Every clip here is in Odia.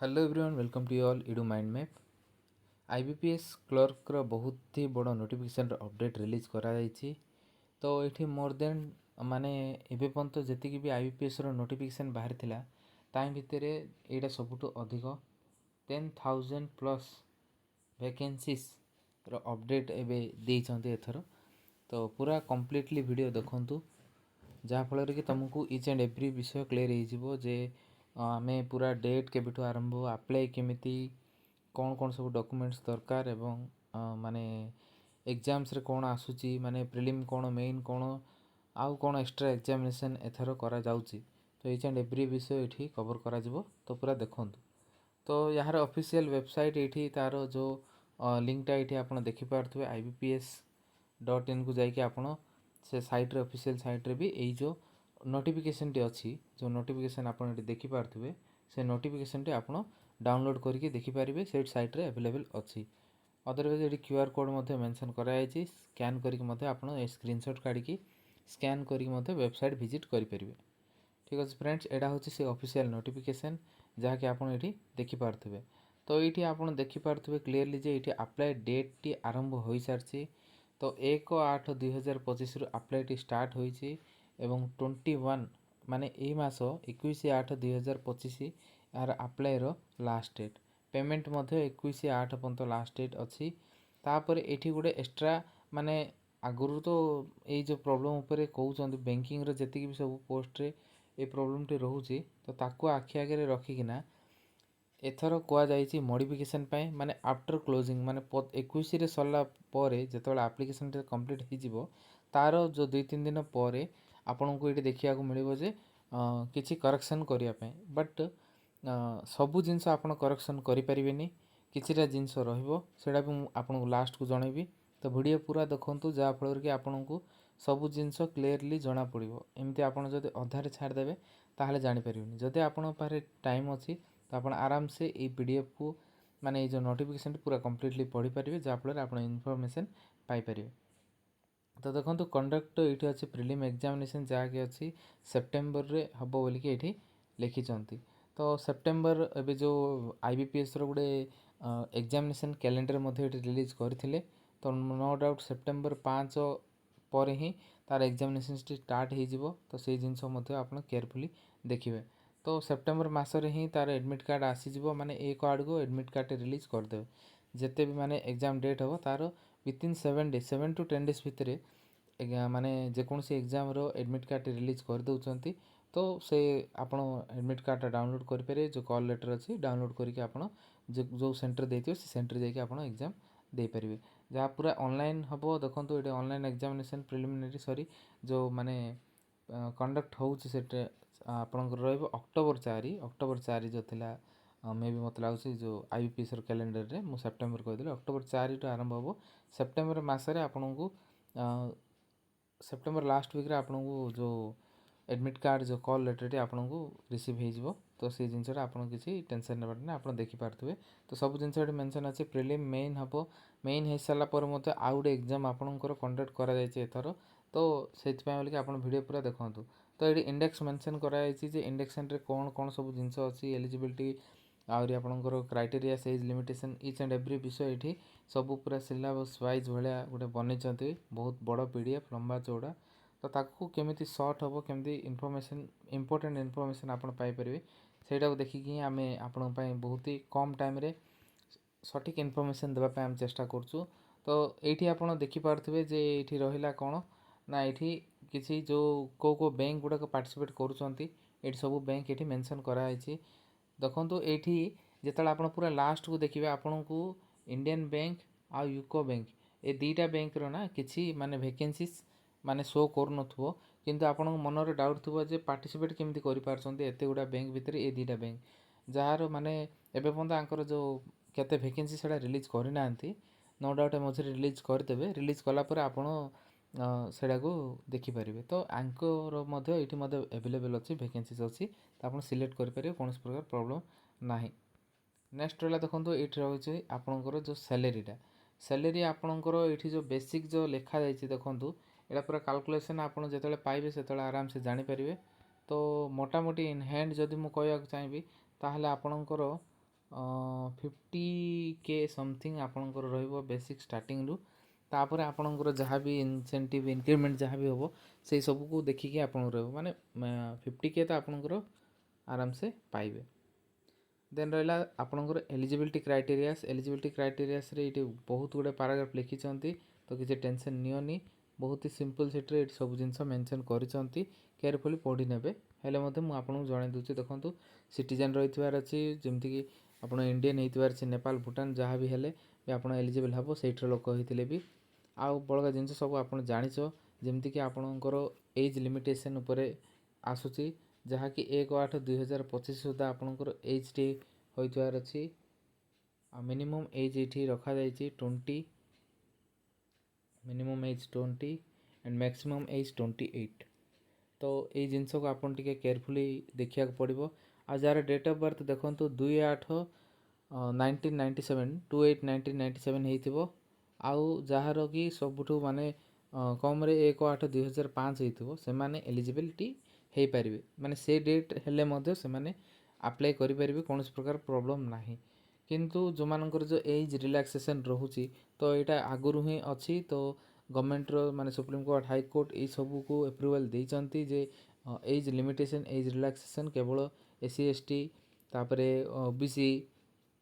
Hello everyone, welcome to all Edu Mind Map. IBPS କ୍ଲର୍କର ବହୁତ ହି ବଡ଼ ନୋଟିଫିକେସନ୍ର ଅପଡ଼େଟ୍ ରିଲିଜ୍ କରାଯାଇଛି। ତ ଏଇଠି ମୋର୍ ଦେନ୍ ମାନେ ଏବେ ପର୍ଯ୍ୟନ୍ତ ଯେତିକି ବି ଆଇବିପିଏସ୍ର ନୋଟିଫିକେସନ୍ ବାହାରିଥିଲା, ତା ଭିତରେ ଏଇଟା ସବୁଠୁ ଅଧିକ 10,000 ପ୍ଲସ୍ ଭ୍ୟାକେନ୍ସିସ୍ର ଅପଡ଼େଟ୍ ଏବେ ଦେଇଛନ୍ତି ଏଥର। ତ ପୁରା କମ୍ପ୍ଲିଟଲି ଭିଡ଼ିଓ ଦେଖନ୍ତୁ, ଯାହାଫଳରେ କି ତୁମକୁ ଇଚ୍ ଆଣ୍ଡ ଏଭ୍ରି ବିଷୟ କ୍ଲିୟର୍ ହେଇଯିବ ଯେ ଆମେ ପୁରା ଡେଟ୍ କେବେଠୁ ଆରମ୍ଭ, ଆପ୍ଲାଏ କେମିତି, କ'ଣ କ'ଣ ସବୁ ଡକୁମେଣ୍ଟସ୍ ଦରକାର ଏବଂ ମାନେ ଏକ୍ଜାମ୍ସରେ କ'ଣ ଆସୁଛି, ମାନେ ପ୍ରିଲିମ୍ କ'ଣ, ମେନ୍ କ'ଣ, ଆଉ କ'ଣ ଏକ୍ସଟ୍ରା ଏକ୍ଜାମିନେସନ୍ ଏଥର କରାଯାଉଛି। ତ ଇଚ୍ ଆଣ୍ଡ ଏଭ୍ରି ବିଷୟ ଏଠି କଭର୍ କରାଯିବ, ତ ପୁରା ଦେଖନ୍ତୁ। ତ ଏହାର ଅଫିସିଆଲ୍ ୱେବସାଇଟ୍ ଏଇଠି ତା'ର ଯେଉଁ ଲିଙ୍କଟା ଏଇଠି ଆପଣ ଦେଖିପାରୁଥିବେ, ibps.inକୁ ଯାଇକି ଆପଣ ସେ ସାଇଟ୍ରେ, ଅଫିସିଆଲ୍ ସାଇଟ୍ରେ ବି ଏଇ ଯେଉଁ ନୋଟିଫିକେସନ୍ଟି ଅଛି, ଯେଉଁ ନୋଟିଫିକେସନ୍ ଆପଣ ଏଠି ଦେଖିପାରୁଥିବେ, ସେ ନୋଟିଫିକେସନ୍ଟି ଆପଣ ଡାଉନଲୋଡ଼୍ କରିକି ଦେଖିପାରିବେ। ସେଇଠି ସାଇଟ୍ରେ ଆଭେଲେବଲ୍ ଅଛି। ଅଦରୱାଇଜ୍ ଏଠି କ୍ୟୁଆର୍ କୋଡ଼୍ ମଧ୍ୟ ମେନସନ୍ କରାଯାଇଛି। ସ୍କାନ୍ କରିକି ମଧ୍ୟ ଆପଣ ଏ ସ୍କ୍ରିନସଟ୍ କାଢ଼ିକି ସ୍କାନ୍ କରିକି ମଧ୍ୟ ୱେବସାଇଟ୍ ଭିଜିଟ୍ କରିପାରିବେ। ଠିକ୍ ଅଛି ଫ୍ରେଣ୍ଡସ୍, ଏଇଟା ହେଉଛି ସେ ଅଫିସିଆଲ୍ ନୋଟିଫିକେସନ୍, ଯାହାକି ଆପଣ ଏଠି ଦେଖିପାରୁଥିବେ। ତ ଏଇଠି ଆପଣ ଦେଖିପାରୁଥିବେ କ୍ଲିୟରଲି ଯେ ଏଇଠି ଆପ୍ଲାଏ ଡେଟ୍ଟି ଆରମ୍ଭ ହୋଇସାରିଛି। ତ 1/8/2025ରୁ ଆପ୍ଲାଏଟି ଷ୍ଟାର୍ଟ ହୋଇଛି ଏବଂ 21, ମାନେ ଏଇ ମାସ 21/8/2025 ଏହାର ଆପ୍ଲାଏର ଲାଷ୍ଟ ଡେଟ୍। ପେମେଣ୍ଟ ମଧ୍ୟ 21/8 ପର୍ଯ୍ୟନ୍ତ ଲାଷ୍ଟ ଡେଟ୍ ଅଛି। ତାପରେ ଏଇଠି ଗୋଟେ ଏକ୍ସଟ୍ରା, ମାନେ ଆଗରୁ ତ ଏଇ ଯେଉଁ ପ୍ରୋବ୍ଲେମ୍ ଉପରେ କହୁଛନ୍ତି, ବ୍ୟାଙ୍କିଙ୍ଗର ଯେତିକି ବି ସବୁ ପୋଷ୍ଟରେ ଏ ପ୍ରୋବ୍ଲେମ୍ଟି ରହୁଛି, ତ ତାକୁ ଆଖି ଆଗରେ ରଖିକିନା ଏଥର କୁହାଯାଇଛି ମଡ଼ିଫିକେସନ୍ ପାଇଁ। ମାନେ ଆଫ୍ଟର କ୍ଲୋଜିଂ, ମାନେ 21ରେ ସରିଲା ପରେ, ଯେତେବେଳେ ଆପ୍ଲିକେସନ୍ଟା କମ୍ପ୍ଲିଟ୍ ହେଇଯିବ, ତା'ର ଯେଉଁ 2-3 ଦିନ ପରେ ଆପଣଙ୍କୁ ଏଇଠି ଦେଖିବାକୁ ମିଳିବ ଯେ କିଛି କରେକ୍ସନ୍ କରିବା ପାଇଁ। ବଟ୍ ସବୁ ଜିନିଷ ଆପଣ କରେକ୍ସନ୍ କରିପାରିବେନି, କିଛିଟା ଜିନିଷ ରହିବ। ସେଇଟା ବି ମୁଁ ଆପଣଙ୍କୁ ଲାଷ୍ଟକୁ ଜଣେଇବି। ତ ଭିଡ଼ିଓ ପୁରା ଦେଖନ୍ତୁ, ଯାହାଫଳରେ କି ଆପଣଙ୍କୁ ସବୁ ଜିନିଷ କ୍ଲିୟରଲି ଜଣାପଡ଼ିବ। ଏମିତି ଆପଣ ଯଦି ଅଧାରେ ଛାଡ଼ିଦେବେ, ତାହେଲେ ଜାଣିପାରିବେନି। ଯଦି ଆପଣଙ୍କ ପାଖରେ ଟାଇମ୍ ଅଛି, ତ ଆପଣ ଆରାମସେ ଏଇ ପିଡ଼ିଏଫ୍କୁ, ମାନେ ଏଇ ଯେଉଁ ନୋଟିଫିକେସନ୍ଟି ପୁରା କମ୍ପ୍ଲିଟଲି ପଢ଼ିପାରିବେ, ଯାହାଫଳରେ ଆପଣ ଇନଫର୍ମେସନ୍ ପାଇପାରିବେ। ତ ଦେଖନ୍ତୁ, କଣ୍ଡକ୍ଟ ଏଇଠି ଅଛି ପ୍ରିଲିମ୍ ଏକ୍ଜାମିନେସନ୍, ଯାହାକି ଅଛି ସେପ୍ଟେମ୍ବରରେ ହେବ ବୋଲିକି ଏଇଠି ଲେଖିଛନ୍ତି। ତ ସେପ୍ଟେମ୍ବର ଏବେ ଯେଉଁ ଆଇବିପିଏସ୍ର ଗୋଟେ ଏକ୍ଜାମିନେସନ୍ କ୍ୟାଲେଣ୍ଡର ମଧ୍ୟ ଏଠି ରିଲିଜ୍ କରିଥିଲେ। ତ ନୋ ଡାଉଟ୍ ସେପ୍ଟେମ୍ବର 5 ପରେ ହିଁ ତା'ର ଏକ୍ଜାମିନେସନ୍ଟି ଷ୍ଟାର୍ଟ ହେଇଯିବ। ତ ସେଇ ଜିନିଷ ମଧ୍ୟ ଆପଣ କେୟାରଫୁଲି ଦେଖିବେ। ତ ସେପ୍ଟେମ୍ବର ମାସରେ ହିଁ ତା'ର ଆଡ଼ମିଟ୍ କାର୍ଡ଼ ଆସିଯିବ, ମାନେ 1 ଆଡ଼କୁ ଆଡ଼ମିଟ୍ କାର୍ଡ଼ଟି ରିଲିଜ୍ କରିଦେବେ। ଯେତେ ବି ମାନେ ଏକ୍ଜାମ୍ ଡେଟ୍ ହେବ, ତା'ର within 7 days, 7 to 10 days ଭିତରେ ମାନେ ଯେକୌଣସି ଏକ୍ଜାମ୍ର ଆଡ଼ମିଟ୍ କାର୍ଡ଼ଟି ରିଲିଜ୍ କରିଦେଉଛନ୍ତି। ତ ସେ ଆପଣ ଆଡ଼ମିଟ୍ କାର୍ଡ଼ଟା ଡାଉନଲୋଡ଼୍ କରିପାରିବେ। ଯେଉଁ କଲ୍ ଲେଟର୍ ଅଛି, ଡାଉନଲୋଡ଼୍ କରିକି ଆପଣ ଯେଉଁ ସେଣ୍ଟର ଦେଇଥିବେ, ସେ ସେଣ୍ଟର ଯାଇକି ଆପଣ ଏକ୍ଜାମ୍ ଦେଇପାରିବେ, ଯାହା ପୁରା ଅନଲାଇନ୍ ହେବ। ଦେଖନ୍ତୁ, ଏଇଠି ଅନଲାଇନ୍ ଏକ୍ଜାମିନେସନ୍ ପ୍ରିଲିମିନାରୀ ସରି ଯେଉଁ ମାନେ କଣ୍ଡକ୍ଟ ହେଉଛି, ସେଟା ଆପଣଙ୍କର ରହିବ ଅକ୍ଟୋବର 4। ଅକ୍ଟୋବର 4 ଯେଉଁ ଥିଲା, ମେ ବି ମୋତେ ଲାଗୁଛି ଯେଉଁ ଆଇବିପିଏସ୍ର କ୍ୟାଲେଣ୍ଡରରେ ମୁଁ ସେପ୍ଟେମ୍ବର କହିଦେଲି। ଅକ୍ଟୋବର 4ଠୁ ଆରମ୍ଭ ହେବ। ସେପ୍ଟେମ୍ବର ମାସରେ ଆପଣଙ୍କୁ ସେପ୍ଟେମ୍ବର ଲାଷ୍ଟ ୱିକ୍ରେ ଆପଣଙ୍କୁ ଯେଉଁ ଆଡ଼ମିଟ୍ କାର୍ଡ଼, ଯେଉଁ କଲ୍ ଲେଟର୍ଟି ଆପଣଙ୍କୁ ରିସିଭ୍ ହେଇଯିବ। ତ ସେଇ ଜିନିଷଟା ଆପଣ କିଛି ଟେନସନ୍ ନେବାର ନାହିଁ। ଆପଣ ଦେଖିପାରୁଥିବେ, ତ ସବୁ ଜିନିଷ ଏଠି ମେନସନ୍ ଅଛି। ପ୍ରିଲିମ୍, ମେନ୍ ହେବ। ମେନ୍ ହେଇସାରିଲା ପରେ ମଧ୍ୟ ଆଉ ଗୋଟେ ଏକ୍ଜାମ୍ ଆପଣଙ୍କର କଣ୍ଡକ୍ଟ କରାଯାଇଛି ଏଥର। ତ ସେଇଥିପାଇଁ ବୋଲିକି ଆପଣ ଭିଡ଼ିଓ ପୁରା ଦେଖନ୍ତୁ। ତ ଏଠି ଇଣ୍ଡେକ୍ସ ମେନସନ୍ କରାଯାଇଛି ଯେ ଇଣ୍ଡେକ୍ସନ୍ରେ କ'ଣ କ'ଣ ସବୁ ଜିନିଷ ଅଛି, ଏଲିଜିବିଲିଟି, ଆହୁରି ଆପଣଙ୍କର criteria, age limitation, each and every ବିଷୟ ଏଠି ସବୁ ପୁରା ସିଲାବସ୍ ୱାଇଜ୍ ଭଳିଆ ଗୋଟେ ବନେଇଛନ୍ତି। ବହୁତ ବଡ଼ ପିଡ଼ିଏଫ୍, ଲମ୍ବା ଚଉଡ଼ା। ତ ତାକୁ କେମିତି ସର୍ଟ ହେବ, କେମିତି ଇନଫର୍ମେସନ୍, ଇମ୍ପୋର୍ଟାଣ୍ଟ ଇନଫର୍ମେସନ୍ ଆପଣ ପାଇପାରିବେ, ସେଇଟାକୁ ଦେଖିକି ହିଁ ଆମେ ଆପଣଙ୍କ ପାଇଁ ବହୁତ ହି କମ୍ ଟାଇମ୍ରେ ସଠିକ୍ ଇନଫର୍ମେସନ୍ ଦେବା ପାଇଁ ଆମେ ଚେଷ୍ଟା କରୁଛୁ। ତ ଏଇଠି ଆପଣ ଦେଖିପାରୁଥିବେ ଯେ ଏଇଠି ରହିଲା କ'ଣ ନା ଏଇଠି କିଛି ଯେଉଁ କେଉଁ କେଉଁ ବ୍ୟାଙ୍କ ଗୁଡ଼ାକ ପାର୍ଟିସିପେଟ୍ କରୁଛନ୍ତି, ଏଇଠି ସବୁ ବ୍ୟାଙ୍କ ଏଇଠି ମେନସନ୍ କରାହେଇଛି। ଦେଖନ୍ତୁ, ଏଇଠି ଯେତେବେଳେ ଆପଣ ପୁରା ଲାଷ୍ଟକୁ ଦେଖିବେ, ଆପଣଙ୍କୁ ଇଣ୍ଡିଆନ୍ ବ୍ୟାଙ୍କ ଆଉ ୟୁକୋ ବ୍ୟାଙ୍କ, ଏ ଦୁଇଟା ବ୍ୟାଙ୍କର ନା କିଛି ମାନେ ଭେକେନ୍ସିସ୍ ମାନେ ଶୋ କରୁନଥିବ। କିନ୍ତୁ ଆପଣଙ୍କ ମନରେ ଡାଉଟ୍ ଥିବ ଯେ ପାର୍ଟିସିପେଟ୍ କେମିତି କରିପାରୁଛନ୍ତି ଏତେ ଗୁଡ଼ା ବ୍ୟାଙ୍କ ଭିତରେ ଏ ଦୁଇଟା ବ୍ୟାଙ୍କ, ଯାହାର ମାନେ ଏବେ ପର୍ଯ୍ୟନ୍ତ ଆଙ୍କର ଯେଉଁ କେତେ ଭେକେନ୍ସି ସେଇଟା ରିଲିଜ୍ କରିନାହାନ୍ତି। ନୋ ଡାଉଟ୍ ମଝିରେ ରିଲିଜ୍ କରିଦେବେ। ରିଲିଜ୍ କଲା ପରେ ଆପଣ ସେଇଟାକୁ ଦେଖିପାରିବେ। ତ ଆଙ୍କର ମଧ୍ୟ ଏଇଠି ମଧ୍ୟ ଆଭେଲେବଲ୍ ଅଛି, ଭେକେନ୍ସିଜ୍ ଅଛି। ତ ଆପଣ ସିଲେକ୍ଟ କରିପାରିବେ, କୌଣସି ପ୍ରକାର ପ୍ରୋବ୍ଲେମ୍ ନାହିଁ। ନେକ୍ସଟ ରହିଲା, ଦେଖନ୍ତୁ, ଏଇଠି ରହୁଛି ଆପଣଙ୍କର ଯେଉଁ ସାଲେରୀଟା। ସାଲେରୀ ଆପଣଙ୍କର ଏଇଠି ଯେଉଁ ବେସିକ୍ ଯେଉଁ ଲେଖାଯାଇଛି, ଦେଖନ୍ତୁ, ଏଇଟା ପୁରା କାଲକୁଲେସନ୍ ଆପଣ ଯେତେବେଳେ ପାଇବେ, ସେତେବେଳେ ଆରାମସେ ଜାଣିପାରିବେ। ତ ମୋଟାମୋଟି ଇନ୍ ହ୍ୟାଣ୍ଡ ଯଦି ମୁଁ କହିବାକୁ ଚାହିଁବି, ତାହେଲେ ଆପଣଙ୍କର 50K something ଆପଣଙ୍କର ରହିବ ବେସିକ୍ ଷ୍ଟାର୍ଟିଂରୁ। ତାପରେ ଆପଣଙ୍କର ଯାହା ବି ଇନସେଣ୍ଟିଭ୍, ଇନକ୍ରିମେଣ୍ଟ ଯାହା ବି ହେବ, ସେଇ ସବୁକୁ ଦେଖିକି ଆପଣଙ୍କର ରହିବ। ମାନେ 50K ତ ଆପଣଙ୍କର ଆରାମସେ ପାଇବେ। ଦେନ୍ ରହିଲା ଆପଣଙ୍କର ଏଲିଜିବିଲିଟି କ୍ରାଇଟେରିଆସ୍। ଏଲିଜିବିଲିଟି କ୍ରାଇଟେରିଆସ୍ରେ ଏଇଠି ବହୁତ ଗୁଡ଼ିଏ ପାରାଗ୍ରାଫ ଲେଖିଛନ୍ତି, ତ କିଛି ଟେନସନ୍ ନିଅନି। ବହୁତ ହି ସିମ୍ପଲ୍ ସେଟ୍ରେ ଏଇଠି ସବୁ ଜିନିଷ ମେନସନ୍ କରିଛନ୍ତି, କେୟାରଫୁଲି ପଢ଼ି ନେବେ। ହେଲେ ମଧ୍ୟ ମୁଁ ଆପଣଙ୍କୁ ଜଣାଇ ଦେଉଛି। ଦେଖନ୍ତୁ, ସିଟିଜେନ୍ ରହିଥିବାର ଅଛି, ଯେମିତିକି ଆପଣ ଇଣ୍ଡିଆନ୍ ହେଇଥିବାର ଅଛି। ନେପାଳ, ଭୁଟାନ ଯାହା ବି ହେଲେ ବି ଆପଣ ଏଲିଜିବଲ୍ ହେବ, ସେଇଠିର ଲୋକ ହେଇଥିଲେ ବି। ଆଉ ବଳକା ଜିନିଷ ସବୁ ଆପଣ ଜାଣିଛ, ଯେମିତିକି ଆପଣଙ୍କର ଏଜ୍ ଲିମିଟେସନ୍ ଉପରେ ଆସୁଛି, ଯାହାକି 1/8/2025 ସୁଦ୍ଧା ଆପଣଙ୍କର ଏଜ୍ଟି ହୋଇଥିବାର ଅଛି। ଆଉ ମିନିମମ୍ ଏଜ୍ ଏଇଠି ରଖାଯାଇଛି 20, minimum age 20 and maximum age 28। ତ ଏଇ ଜିନିଷକୁ ଆପଣ ଟିକେ କେୟାରଫୁଲି ଦେଖିବାକୁ ପଡ଼ିବ। ଆଉ ଯାହାର ଡେଟ୍ ଅଫ୍ ବାର୍ଥ ଦେଖନ୍ତୁ 2/8/1997, 2/8/1997 ହେଇଥିବ, ଆଉ ଯାହାର କି ସବୁଠୁ ମାନେ କମ୍ରେ 1/8/2005 ହେଇଥିବ, ସେମାନେ ଏଲିଜିବିଲିଟି ହେଇପାରିବେ। ମାନେ ସେ ଡେଟ୍ ହେଲେ ମଧ୍ୟ ସେମାନେ ଆପ୍ଲାଏ କରିପାରିବେ, କୌଣସି ପ୍ରକାର ପ୍ରୋବ୍ଲେମ୍ ନାହିଁ। କିନ୍ତୁ ଯେଉଁମାନଙ୍କର ଯେଉଁ ଏଜ୍ ରିଲାକ୍ସେସନ୍ ରହୁଛି, ତ ଏଇଟା ଆଗରୁ ହିଁ ଅଛି। ତ ଗଭର୍ଣ୍ଣମେଣ୍ଟର ମାନେ ସୁପ୍ରିମକୋର୍ଟ, ହାଇକୋର୍ଟ ଏଇସବୁକୁ ଆପ୍ରୁଭାଲ୍ ଦେଇଛନ୍ତି ଯେ ଏଜ୍ ଲିମିଟେସନ୍, ଏଜ୍ ରିଲାକ୍ସେସନ୍ କେବଳ SC, ST, ତାପରେ OBC,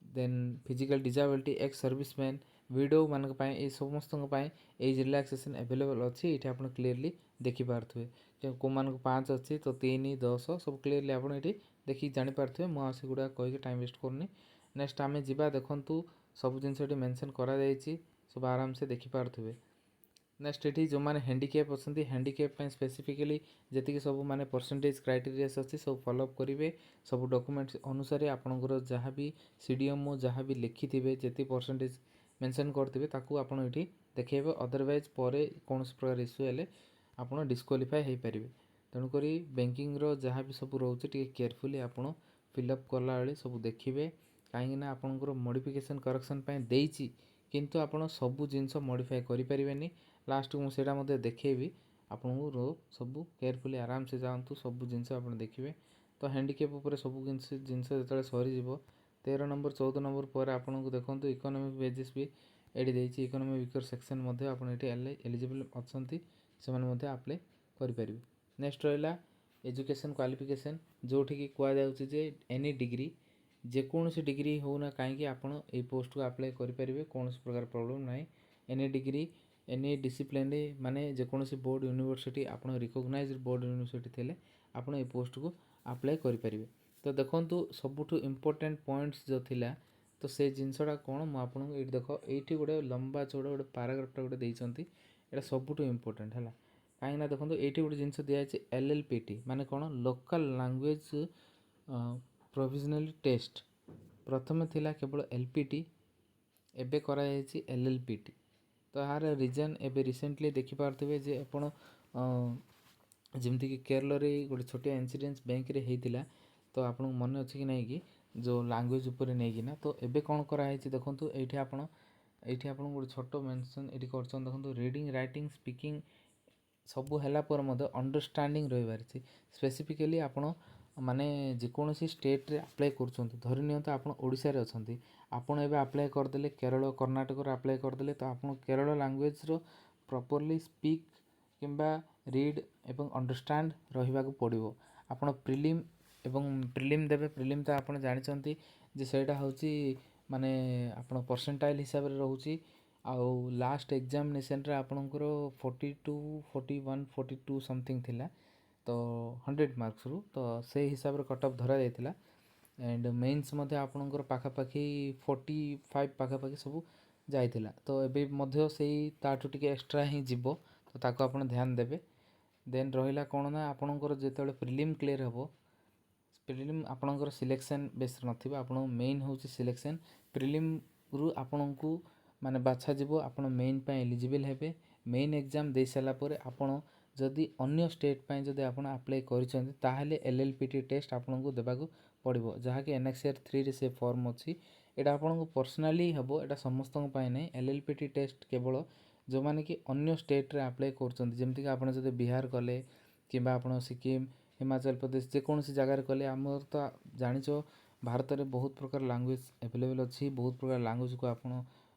then physical disability, ex serviceman, ୱିଡୋମାନଙ୍କ ପାଇଁ, ଏଇ ସମସ୍ତଙ୍କ ପାଇଁ ଏଜ୍ ରିଲାକ୍ସେସନ୍ ଆଭେଲେବଲ୍ ଅଛି। ଏଇଠି ଆପଣ କ୍ଲିୟରଲି ଦେଖିପାରୁଥିବେ କେଉଁମାନଙ୍କୁ 5 ଅଛି ତ 3, 10, ସବୁ କ୍ଲିୟରଲି ଆପଣ ଏଇଠି ଦେଖିକି ଜାଣିପାରୁଥିବେ। ମୁଁ ଆଉ ସେଗୁଡ଼ା କହିକି ଟାଇମ୍ ୱେଷ୍ଟ କରୁନି। ନେକ୍ସଟ ଆମେ ଯିବା। ଦେଖନ୍ତୁ, ସବୁ ଜିନିଷ ଏଠି ମେନସନ୍ କରାଯାଇଛି, ସବୁ ଆରାମସେ ଦେଖିପାରୁଥିବେ। ନେକ୍ସଟ ଏଠି ଯେଉଁମାନେ ହ୍ୟାଣ୍ଡିକ୍ୟାପ୍ ଅଛନ୍ତି, ହ୍ୟାଣ୍ଡିକ୍ୟାପ୍ ପାଇଁ ସ୍ପେସିଫିକାଲି ଯେତିକି ସବୁ ମାନେ ପରସେଣ୍ଟେଜ୍ କ୍ରାଇଟେରିଆସ୍ ଅଛି, ସବୁ ଫଲୋଅପ୍ କରିବେ। ସବୁ ଡକୁମେଣ୍ଟସ୍ ଅନୁସାରେ ଆପଣଙ୍କର ଯାହା ବି CDMO ଯାହା ବି ଲେଖିଥିବେ, ଯେତିକି ପରସେଣ୍ଟେଜ୍ ମେନସନ୍ କରିଥିବେ, ତାକୁ ଆପଣ ଏଠି ଦେଖେଇବେ। ଅଦରୱାଇଜ୍ ପରେ କୌଣସି ପ୍ରକାର ଇସ୍ୟୁ ହେଲେ ଆପଣ ଡିସ୍କ୍ୱାଲିଫାଏ ହେଇପାରିବେ। ତେଣୁକରି ବ୍ୟାଙ୍କିଙ୍ଗର ଯାହା ବି ସବୁ ରହୁଛି, ଟିକେ କେୟାରଫୁଲି ଆପଣ ଫିଲ୍ଅପ୍ କଲାବେଳେ ସବୁ ଦେଖିବେ। କାହିଁକିନା ଆପଣଙ୍କର ମଡ଼ିଫିକେସନ୍, କରେକ୍ସନ୍ ପାଇଁ ଦେଇଛି, କିନ୍ତୁ ଆପଣ ସବୁ ଜିନିଷ ମଡ଼ିଫାଏ କରିପାରିବେନି। ଲାଷ୍ଟକୁ ମୁଁ ସେଇଟା ମଧ୍ୟ ଦେଖେଇବି ଆପଣଙ୍କୁ। ରୋ ସବୁ କେୟାରଫୁଲି ଆରାମସେ ଯାଆନ୍ତୁ, ସବୁ ଜିନିଷ ଆପଣ ଦେଖିବେ। ତ ହ୍ୟାଣ୍ଡିକ୍ୟାପ୍ ଉପରେ ସବୁ ଜିନିଷ ଯେତେବେଳେ ସରିଯିବ, 13 ନମ୍ବର, 14 ନମ୍ବର ପରେ ଆପଣଙ୍କୁ ଦେଖନ୍ତୁ ଇକୋନୋମିକ୍ ବେସିସ୍ ବି ଏଠି ଦେଇଛି। ଇକୋନୋମିକ୍ ୱିକର୍ ସେକ୍ସନ୍ ମଧ୍ୟ ଆପଣ ଏଠି ଏଲିଜିବଲ୍ ଅଛନ୍ତି, ସେମାନେ ମଧ୍ୟ ଆପ୍ଲାଏ କରିପାରିବେ। ନେକ୍ସଟ ରହିଲା ଏଜୁକେସନ୍ କ୍ୱାଲିଫିକେସନ୍, ଯେଉଁଠିକି କୁହାଯାଉଛି ଯେ ଏନି ଡିଗ୍ରୀ, ଯେକୌଣସି ଡିଗ୍ରୀ ହେଉନା କାହିଁକି, ଆପଣ ଏଇ ପୋଷ୍ଟକୁ ଆପ୍ଲାଏ କରିପାରିବେ, କୌଣସି ପ୍ରକାର ପ୍ରୋବ୍ଲେମ୍ ନାହିଁ। ଏନି ଡିଗ୍ରୀ, ଏନି ଡିସିପ୍ଲିନରେ, ମାନେ ଯେକୌଣସି ବୋର୍ଡ଼ ୟୁନିଭର୍ସିଟି, ଆପଣ ରିକଗ୍ନାଇଜ୍ ବୋର୍ଡ଼ ୟୁନିଭର୍ସିଟି ଥିଲେ ଆପଣ ଏଇ ପୋଷ୍ଟକୁ ଆପ୍ଲାଏ କରିପାରିବେ। ତ ଦେଖନ୍ତୁ, ସବୁଠୁ ଇମ୍ପୋର୍ଟାଣ୍ଟ ପଏଣ୍ଟସ୍ ଯେଉଁ ଥିଲା, ତ ସେ ଜିନିଷଟା କ'ଣ ମୁଁ ଆପଣଙ୍କୁ ଏଇଠି ଦେଖ, ଏଇଠି ଗୋଟେ ଲମ୍ବା ଚଉଡ଼ା ଗୋଟେ ପାରାଗ୍ରାଫଟା ଗୋଟେ ଦେଇଛନ୍ତି। ଏଇଟା ସବୁଠୁ ଇମ୍ପୋର୍ଟାଣ୍ଟ ହେଲା। କାହିଁକିନା ଦେଖନ୍ତୁ, ଏଇଠି ଗୋଟେ ଜିନିଷ ଦିଆଯାଇଛି LLPT, ମାନେ କ'ଣ? Local language proficiency test. ପ୍ରଥମେ ଥିଲା କେବଳ LPT, ଏବେ କରାଯାଇଛି LLPT। ତ ଏହାର ରିଜନ୍ ଏବେ ରିସେଣ୍ଟଲି ଦେଖିପାରୁଥିବେ ଯେ ଆପଣ ଯେମିତିକି କେରଳରେ ଗୋଟେ ଛୋଟିଆ ଇନସିଡେଣ୍ଟ ବ୍ୟାଙ୍କରେ ହେଇଥିଲା, ତ ଆପଣଙ୍କୁ ମନେ ଅଛି କି ନାହିଁ କି ଯେଉଁ ଲାଙ୍ଗୁଏଜ୍ ଉପରେ ନେଇକିନା। ତ ଏବେ କ'ଣ କରାହେଇଛି ଦେଖନ୍ତୁ, ଏଇଠି ଆପଣଙ୍କୁ ଗୋଟେ ଛୋଟ ମେନସନ୍ ଏଇଠି କରିଛନ୍ତି। ଦେଖନ୍ତୁ, ରିଡ଼ିଂ, ରାଇଟିଂ, ସ୍ପିକିଂ ସବୁ ହେଲା ପରେ ମଧ୍ୟ ଅଣ୍ଡରଷ୍ଟାଣ୍ଡିଂ ରହିବାର ଅଛି। ସ୍ପେସିଫିକାଲି ଆପଣ ମାନେ ଯେକୌଣସି ଷ୍ଟେଟ୍ରେ ଆପ୍ଲାଏ କରୁଛନ୍ତି, ଧରି ନିଅନ୍ତୁ ଆପଣ ଓଡ଼ିଶାରେ ଅଛନ୍ତି, ଆପଣ ଏବେ ଆପ୍ଲାଏ କରିଦେଲେ କେରଳ, କର୍ଣ୍ଣାଟକରେ ଆପ୍ଲାଏ କରିଦେଲେ, ତ ଆପଣ କେରଳ ଲାଙ୍ଗୁଏଜ୍ର ପ୍ରପରଲି ସ୍ପିକ୍ କିମ୍ବା ରିଡ଼୍ ଏବଂ ଅଣ୍ଡରଷ୍ଟାଣ୍ଡ ରହିବାକୁ ପଡ଼ିବ। ଆପଣ ପ୍ରିଲିମ୍ ଏବଂ ପ୍ରିଲିମ୍ ଦେବେ। ପ୍ରିଲିମ୍ ତ ଆପଣ ଜାଣିଛନ୍ତି ଯେ ସେଇଟା ହେଉଛି ମାନେ ଆପଣ ପରସେଣ୍ଟାଇଲ୍ ହିସାବରେ ରହୁଛି। ଆଉ ଲାଷ୍ଟ ଏକ୍ଜାମିନେସନ୍ରେ ଆପଣଙ୍କର 42, 41, 42 ସମଥିଙ୍ଗ ଥିଲା, ତ 100 ମାର୍କସରୁ, ତ ସେଇ ହିସାବରେ କଟ୍ ଅଫ୍ ଧରାଯାଇଥିଲା। ଆଣ୍ଡ ମେନ୍ସ ମଧ୍ୟ ଆପଣଙ୍କର ପାଖାପାଖି 45 ପାଖାପାଖି ସବୁ ଯାଇଥିଲା। ତ ଏବେ ମଧ୍ୟ ସେଇ ତାଠୁ ଟିକେ ଏକ୍ସଟ୍ରା ହିଁ ଯିବ, ତ ତାକୁ ଆପଣ ଧ୍ୟାନ ଦେବେ। ଦେନ୍ ରହିଲା କ'ଣ ନା ଆପଣଙ୍କର ଯେତେବେଳେ ପ୍ରିଲିମ୍ କ୍ଲିୟର୍ ହେବ, ପ୍ରିଲିମ୍ ଆପଣଙ୍କର ସିଲେକ୍ସନ୍ ବେସ୍ ନଥିବ। ଆପଣଙ୍କ ମେନ୍ ହେଉଛି ସିଲେକ୍ସନ୍। ପ୍ରିଲିମ୍ରୁ ଆପଣଙ୍କୁ ମାନେ ବାଛାଯିବ, ଆପଣ ମେନ୍ ପାଇଁ ଏଲିଜିବଲ୍ ହେବେ। ମେନ୍ ଏକ୍ଜାମ୍ ଦେଇସାରିଲା ପରେ ଆପଣ ଯଦି ଅନ୍ୟ ଷ୍ଟେଟ୍ ପାଇଁ ଯଦି ଆପଣ ଆପ୍ଲାଏ କରିଛନ୍ତି, ତାହେଲେ LLPT test ଆପଣଙ୍କୁ ଦେବାକୁ ପଡ଼ିବ, ଯାହାକି ଏନେକ୍ସର 3ରେ ସେ ଫର୍ମ ଅଛି। ଏଇଟା ଆପଣଙ୍କୁ ପର୍ସନାଲି ହେବ, ଏଇଟା ସମସ୍ତଙ୍କ ପାଇଁ ନାହିଁ। LLPT test କେବଳ ଯେଉଁମାନେ କି ଅନ୍ୟ ଷ୍ଟେଟ୍ରେ ଆପ୍ଲାଏ କରୁଛନ୍ତି, ଯେମିତିକି ଆପଣ ଯଦି ବିହାର କଲେ କିମ୍ବା ଆପଣ ସିକିମ୍, ହିମାଚଳ ପ୍ରଦେଶ, ଯେକୌଣସି ଜାଗାରେ କଲେ। ଆମର ତ ଜାଣିଛ ଭାରତରେ ବହୁତ ପ୍ରକାର ଲାଙ୍ଗୁଏଜ୍ ଆଭେଲେବଲ୍ ଅଛି। ବହୁତ ପ୍ରକାର ଲାଙ୍ଗୁଏଜ୍କୁ ଆପଣ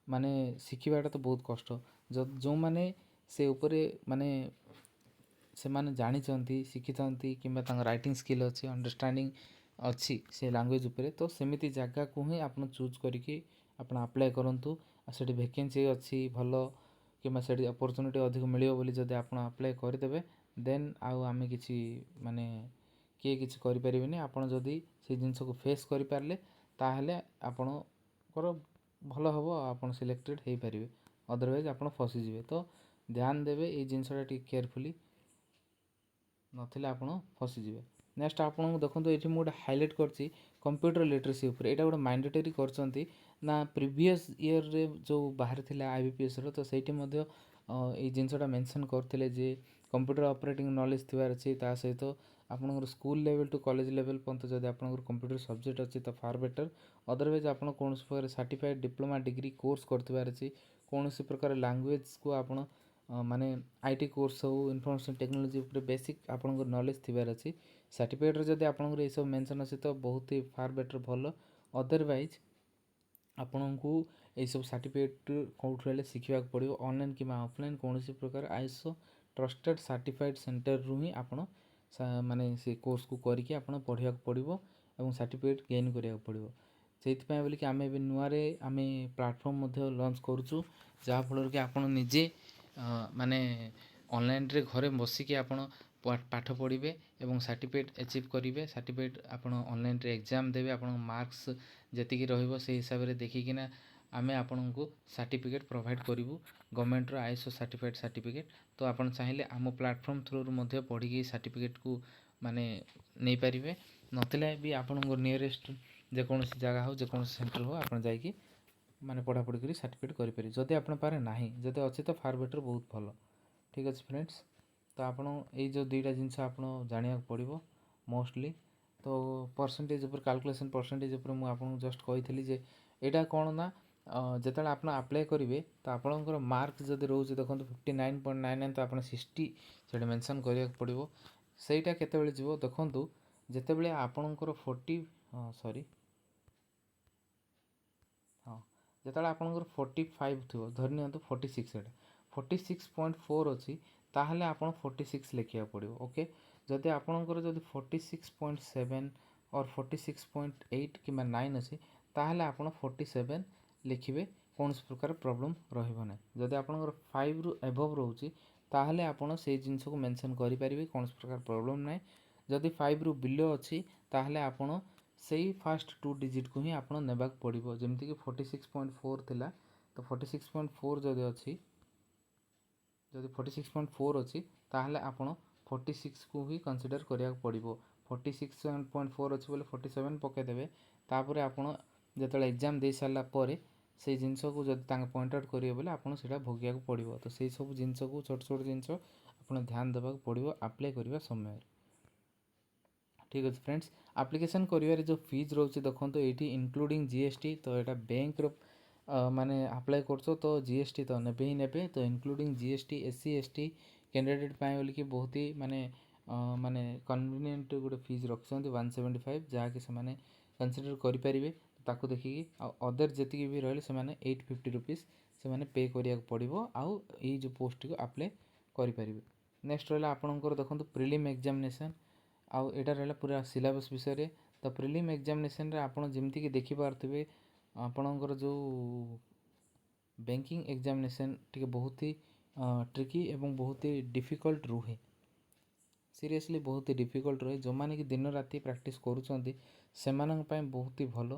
ମାନେ ଶିଖିବାଟା ତ ବହୁତ କଷ୍ଟ। ଯେଉଁମାନେ ସେ ଉପରେ ମାନେ ସେମାନେ ଜାଣିଛନ୍ତି, ଶିଖିଥାନ୍ତି କିମ୍ବା ତାଙ୍କ ରାଇଟିଂ ସ୍କିଲ୍ ଅଛି, ଅଣ୍ଡରଷ୍ଟାଣ୍ଡିଂ ଅଛି ସେ ଲାଙ୍ଗୁଏଜ୍ ଉପରେ, ତ ସେମିତି ଜାଗାକୁ ହିଁ ଆପଣ ଚୁଜ୍ କରିକି ଆପଣ ଆପ୍ଲାଏ କରନ୍ତୁ। ଆଉ ସେଠି ଭେକେନ୍ସି ଅଛି ଭଲ କିମ୍ବା ସେଠି ଅପରଚ୍ୟୁନିଟି ଅଧିକ ମିଳିବ ବୋଲି ଯଦି ଆପଣ ଆପ୍ଲାଏ କରିଦେବେ, ଦେନ୍ ଆଉ ଆମେ କିଛି ମାନେ କିଏ କିଛି କରିପାରିବେନି। ଆପଣ ଯଦି ସେଇ ଜିନିଷକୁ ଫେସ୍ କରିପାରିଲେ, ତାହେଲେ ଆପଣଙ୍କର ଭଲ ହେବ, ଆପଣ ସିଲେକ୍ଟେଡ଼ ହେଇପାରିବେ। ଅଦରୱାଇଜ୍ ଆପଣ ଫସିଯିବେ। ତ ଧ୍ୟାନ ଦେବେ ଏଇ ଜିନିଷଟା ଟିକେ କେୟାରଫୁଲି, ନଥିଲେ ଆପଣ ଫସିଯିବେ। ନେକ୍ସଟ ଆପଣଙ୍କୁ ଦେଖନ୍ତୁ, ଏଇଠି ମୁଁ ଗୋଟେ ହାଇଲାଇଟ୍ କରିଛି କମ୍ପ୍ୟୁଟର ଲିଟରେସି ଉପରେ। ଏଇଟା ଗୋଟେ ମାଣ୍ଡେଟୋରୀ କରିଛନ୍ତି ନା, ପ୍ରିଭିୟସ୍ ଇୟର୍ରେ ଯେଉଁ ବାହାରିଥିଲା ଆଇବିପିଏସ୍ର, ତ ସେଇଠି ମଧ୍ୟ ଏଇ ଜିନିଷଟା ମେନସନ୍ କରିଥିଲେ ଯେ କମ୍ପ୍ୟୁଟର ଅପରେଟିଂ ନଲେଜ୍ ଥିବାର ଅଛି। ତା ସହିତ ଆପଣଙ୍କର school level to college level ପର୍ଯ୍ୟନ୍ତ ଯଦି ଆପଣଙ୍କର କମ୍ପ୍ୟୁଟର ସବଜେକ୍ଟ ଅଛି ତ ଫାର୍ ବେଟର୍। ଅଦରୱାଇଜ୍ ଆପଣ କୌଣସି ପ୍ରକାର ସାର୍ଟିଫାଏଡ଼୍ ଡିପ୍ଲୋମା ଡିଗ୍ରୀ କୋର୍ସ କରିଥିବାର ଅଛି। କୌଣସି ପ୍ରକାର ଲାଙ୍ଗୁଏଜ୍କୁ ଆପଣ ମାନେ IT course ହଉ, ଇନଫର୍ମେସନ୍ ଟେକ୍ନୋଲୋଜି ଉପରେ ବେସିକ୍ ଆପଣଙ୍କର ନଲେଜ୍ ଥିବାର ଅଛି। ସାର୍ଟିଫିକେଟ୍ରେ ଯଦି ଆପଣଙ୍କର ଏସବୁ ମେନସନ୍ ଅଛି ତ ବହୁତ ହି ଫାର୍ ବେଟର୍, ଭଲ। ଅଦରୱାଇଜ୍ ଆପଣଙ୍କୁ ଏଇସବୁ ସାର୍ଟିଫିକେଟ୍ କେଉଁଠୁ ହେଲେ ଶିଖିବାକୁ ପଡ଼ିବ, ଅନଲାଇନ୍ କିମ୍ବା ଅଫଲାଇନ୍। କୌଣସି ପ୍ରକାର ଆଇଏସ୍ଓ ଟ୍ରଷ୍ଟେଡ଼୍ ସାର୍ଟିଫାଏଡ଼୍ ସେଣ୍ଟରରୁ ହିଁ ଆପଣ ମାନେ ସେ କୋର୍ସକୁ କରିକି ଆପଣ ପଢ଼ିବାକୁ ପଡ଼ିବ ଏବଂ ସାର୍ଟିଫିକେଟ୍ ଗେନ୍ କରିବାକୁ ପଡ଼ିବ। ସେଇଥିପାଇଁ ବୋଲିକି ଆମେ ଏବେ ନୂଆରେ ଆମେ ପ୍ଲାଟଫର୍ମ ମଧ୍ୟ ଲଞ୍ଚ କରୁଛୁ, ଯାହାଫଳରେ କି ଆପଣ ନିଜେ ମାନେ ଅନଲାଇନ୍ରେ ଘରେ ବସିକି ଆପଣ ପାଠ ପଢ଼ିବେ ଏବଂ ସାର୍ଟିଫିକେଟ୍ ଆଚିଭ୍ କରିବେ। ସାର୍ଟିଫିକେଟ୍ ଆପଣ ଅନଲାଇନ୍ରେ ଏକ୍ଜାମ୍ ଦେବେ, ଆପଣଙ୍କ ମାର୍କସ୍ ଯେତିକି ରହିବ ସେଇ ହିସାବରେ ଦେଖିକିନା ଆମେ ଆପଣଙ୍କୁ ସାର୍ଟିଫିକେଟ୍ ପ୍ରୋଭାଇଡ଼ କରିବୁ, ଗଭର୍ଣ୍ଣମେଣ୍ଟର ଆଇଏସ୍ଓ ସାର୍ଟିଫାଏଡ଼୍ ସାର୍ଟିଫିକେଟ୍। ତ ଆପଣ ଚାହିଁଲେ ଆମ ପ୍ଲାଟଫର୍ମ ଥ୍ରୁରୁ ମଧ୍ୟ ପଢ଼ିକି ସାର୍ଟିଫିକେଟ୍କୁ ମାନେ ନେଇପାରିବେ। ନଥିଲେ ବି ଆପଣଙ୍କ ନିୟରେଷ୍ଟ ଯେକୌଣସି ଜାଗା ହଉ, ଯେକୌଣସି ସେଣ୍ଟର ହଉ, ଆପଣ ଯାଇକି ମାନେ ପଢ଼ାପଢ଼ି କରି ସାର୍ଟିଫିକେଟ୍ କରିପାରିବେ, ଯଦି ଆପଣଙ୍କ ପାଖରେ ନାହିଁ। ଯଦି ଅଛି ତ ଫାର୍ ବେଟର୍, ବହୁତ ଭଲ। ଠିକ୍ ଅଛି ଫ୍ରେଣ୍ଡସ୍, ତ ଆପଣ ଏଇ ଯେଉଁ ଦୁଇଟା ଜିନିଷ ଆପଣ ଜାଣିବାକୁ ପଡ଼ିବ ମୋଷ୍ଟଲି। ତ ପରସେଣ୍ଟେଜ୍ ଉପରେ, କାଲକୁଲେସନ୍ ପରସେଣ୍ଟେଜ୍ ଉପରେ ମୁଁ ଆପଣଙ୍କୁ ଜଷ୍ଟ କହିଥିଲି ଯେ ଏଇଟା କ'ଣ ନା ଯେତେବେଳେ ଆପଣ ଆପ୍ଲାଏ କରିବେ ତ ଆପଣଙ୍କର ମାର୍କ ଯଦି ରହୁଛି, ଦେଖନ୍ତୁ, 59.99, ତ ଆପଣ 60 ସେଇଟା ମେନସନ୍ କରିବାକୁ ପଡ଼ିବ। ସେଇଟା କେତେବେଳେ ଯିବ? ଦେଖନ୍ତୁ, ଯେତେବେଳେ ଆପଣଙ୍କର 40, ସରି, ହଁ, ଯେତେବେଳେ ଆପଣଙ୍କର 45 ଥିବ, ଧରି ନିଅନ୍ତୁ 46, ଏଇଟା 46.4 ଅଛି, ତାହେଲେ ଆପଣ 46 ଲେଖିବାକୁ ପଡ଼ିବ। ଓକେ, ଯଦି ଆପଣଙ୍କର ଯଦି 46.7 ଅର୍ 46.8 କିମ୍ବା 9 ଅଛି, ତାହେଲେ ଆପଣ 47 ଲେଖିବେ, କୌଣସି ପ୍ରକାର ପ୍ରୋବ୍ଲେମ୍ ରହିବ ନାହିଁ। ଯଦି ଆପଣଙ୍କର 5ରୁ ଏବଭ୍ ରହୁଛି, ତାହେଲେ ଆପଣ ସେଇ ଜିନିଷକୁ ମେନସନ୍ କରିପାରିବେ, କୌଣସି ପ୍ରକାର ପ୍ରୋବ୍ଲେମ୍ ନାହିଁ। ଯଦି 5ରୁ ବିଲୋ ଅଛି, ତାହେଲେ ଆପଣ ସେଇ ଫାଷ୍ଟ ଟୁ ଡିଜିଟ୍କୁ ହିଁ ଆପଣ ନେବାକୁ ପଡ଼ିବ। ଯେମିତିକି 46.4 ଥିଲା, ତ 46.4 ଯଦି ଅଛି, ଯଦି 46.4 ଅଛି, ତାହେଲେ ଆପଣ 46କୁ ହିଁ କନସିଡ଼ର କରିବାକୁ ପଡ଼ିବ। 46.4 ଅଛି ବୋଲେ 47 ପକାଇଦେବେ। ତାପରେ ଆପଣ ଯେତେବେଳେ ଏକ୍ଜାମ୍ ଦେଇ ସାରିଲା ପରେ ସେଇ ଜିନିଷକୁ ଯଦି ତାଙ୍କେ ପଏଣ୍ଟ ଆଉଟ୍ କରିବେ ବୋଲେ ଆପଣ ସେଇଟା ଭୋଗିବାକୁ ପଡ଼ିବ। ତ ସେଇ ସବୁ ଜିନିଷକୁ, ଛୋଟ ଛୋଟ ଜିନିଷ ଆପଣ ଧ୍ୟାନ ଦେବାକୁ ପଡ଼ିବ ଆପ୍ଲାଏ କରିବା ସମୟରେ। ଠିକ୍ ଅଛି ଫ୍ରେଣ୍ଡସ୍, ଆପ୍ଲିକେସନ୍ କରିବାରେ ଯେଉଁ ଫିଜ୍ ରହୁଛି, ଦେଖନ୍ତୁ ଏଇଠି ଇନକ୍ଲୁଡ଼ିଂ ଜିଏସ୍ଟି। ତ ଏଇଟା ବ୍ୟାଙ୍କର ମାନେ ଆପ୍ଲାଏ କରୁଛ ତ ଜିଏସ୍ଟି ତ ନେବେ ହିଁ ନେବେ। ତ including GST, SC, ST candidate ପାଇଁ ବୋଲିକି ବହୁତ ହି ମାନେ କନଭିନିଏଣ୍ଟ ଗୋଟେ ଫିଜ୍ ରଖିଛନ୍ତି 175, ଯାହାକି ସେମାନେ କନସିଡ଼ର କରିପାରିବେ ତାକୁ ଦେଖିକି। ଆଉ ଅଦର ଯେତିକି ବି ରହିଲେ, ସେମାନେ ₹850 ସେମାନେ ପେ କରିବାକୁ ପଡ଼ିବ ଆଉ ଏଇ ଯେଉଁ ପୋଷ୍ଟଟିକୁ ଆପ୍ଲାଏ କରିପାରିବେ। ନେକ୍ସଟ ରହିଲା ଆପଣଙ୍କର, ଦେଖନ୍ତୁ, ପ୍ରିଲିମ୍ ଏକ୍ଜାମିନେସନ୍। ଆଉ ଏଇଟା ରହିଲା ପୁରା ସିଲାବସ୍ ବିଷୟରେ। ତ ପ୍ରିଲିମ୍ ଏକ୍ଜାମିନେସନ୍ରେ ଆପଣ ଯେମିତିକି ଦେଖିପାରୁଥିବେ, ଆପଣଙ୍କର ଯେଉଁ ବ୍ୟାଙ୍କିଂ ଏକ୍ଜାମିନେସନ୍ ଟିକେ ବହୁତ ହି ଟ୍ରିକି ଏବଂ ବହୁତ ହି ଡିଫିକଲ୍ଟ ରୁହେ। ସିରିୟସଲି ବହୁତ ହି ଡିଫିକଲ୍ଟ ରୁହେ। ଯେଉଁମାନେ କି ଦିନ ରାତି ପ୍ରାକ୍ଟିସ୍ କରୁଛନ୍ତି, ସେମାନଙ୍କ ପାଇଁ ବହୁତ ହି ଭଲ,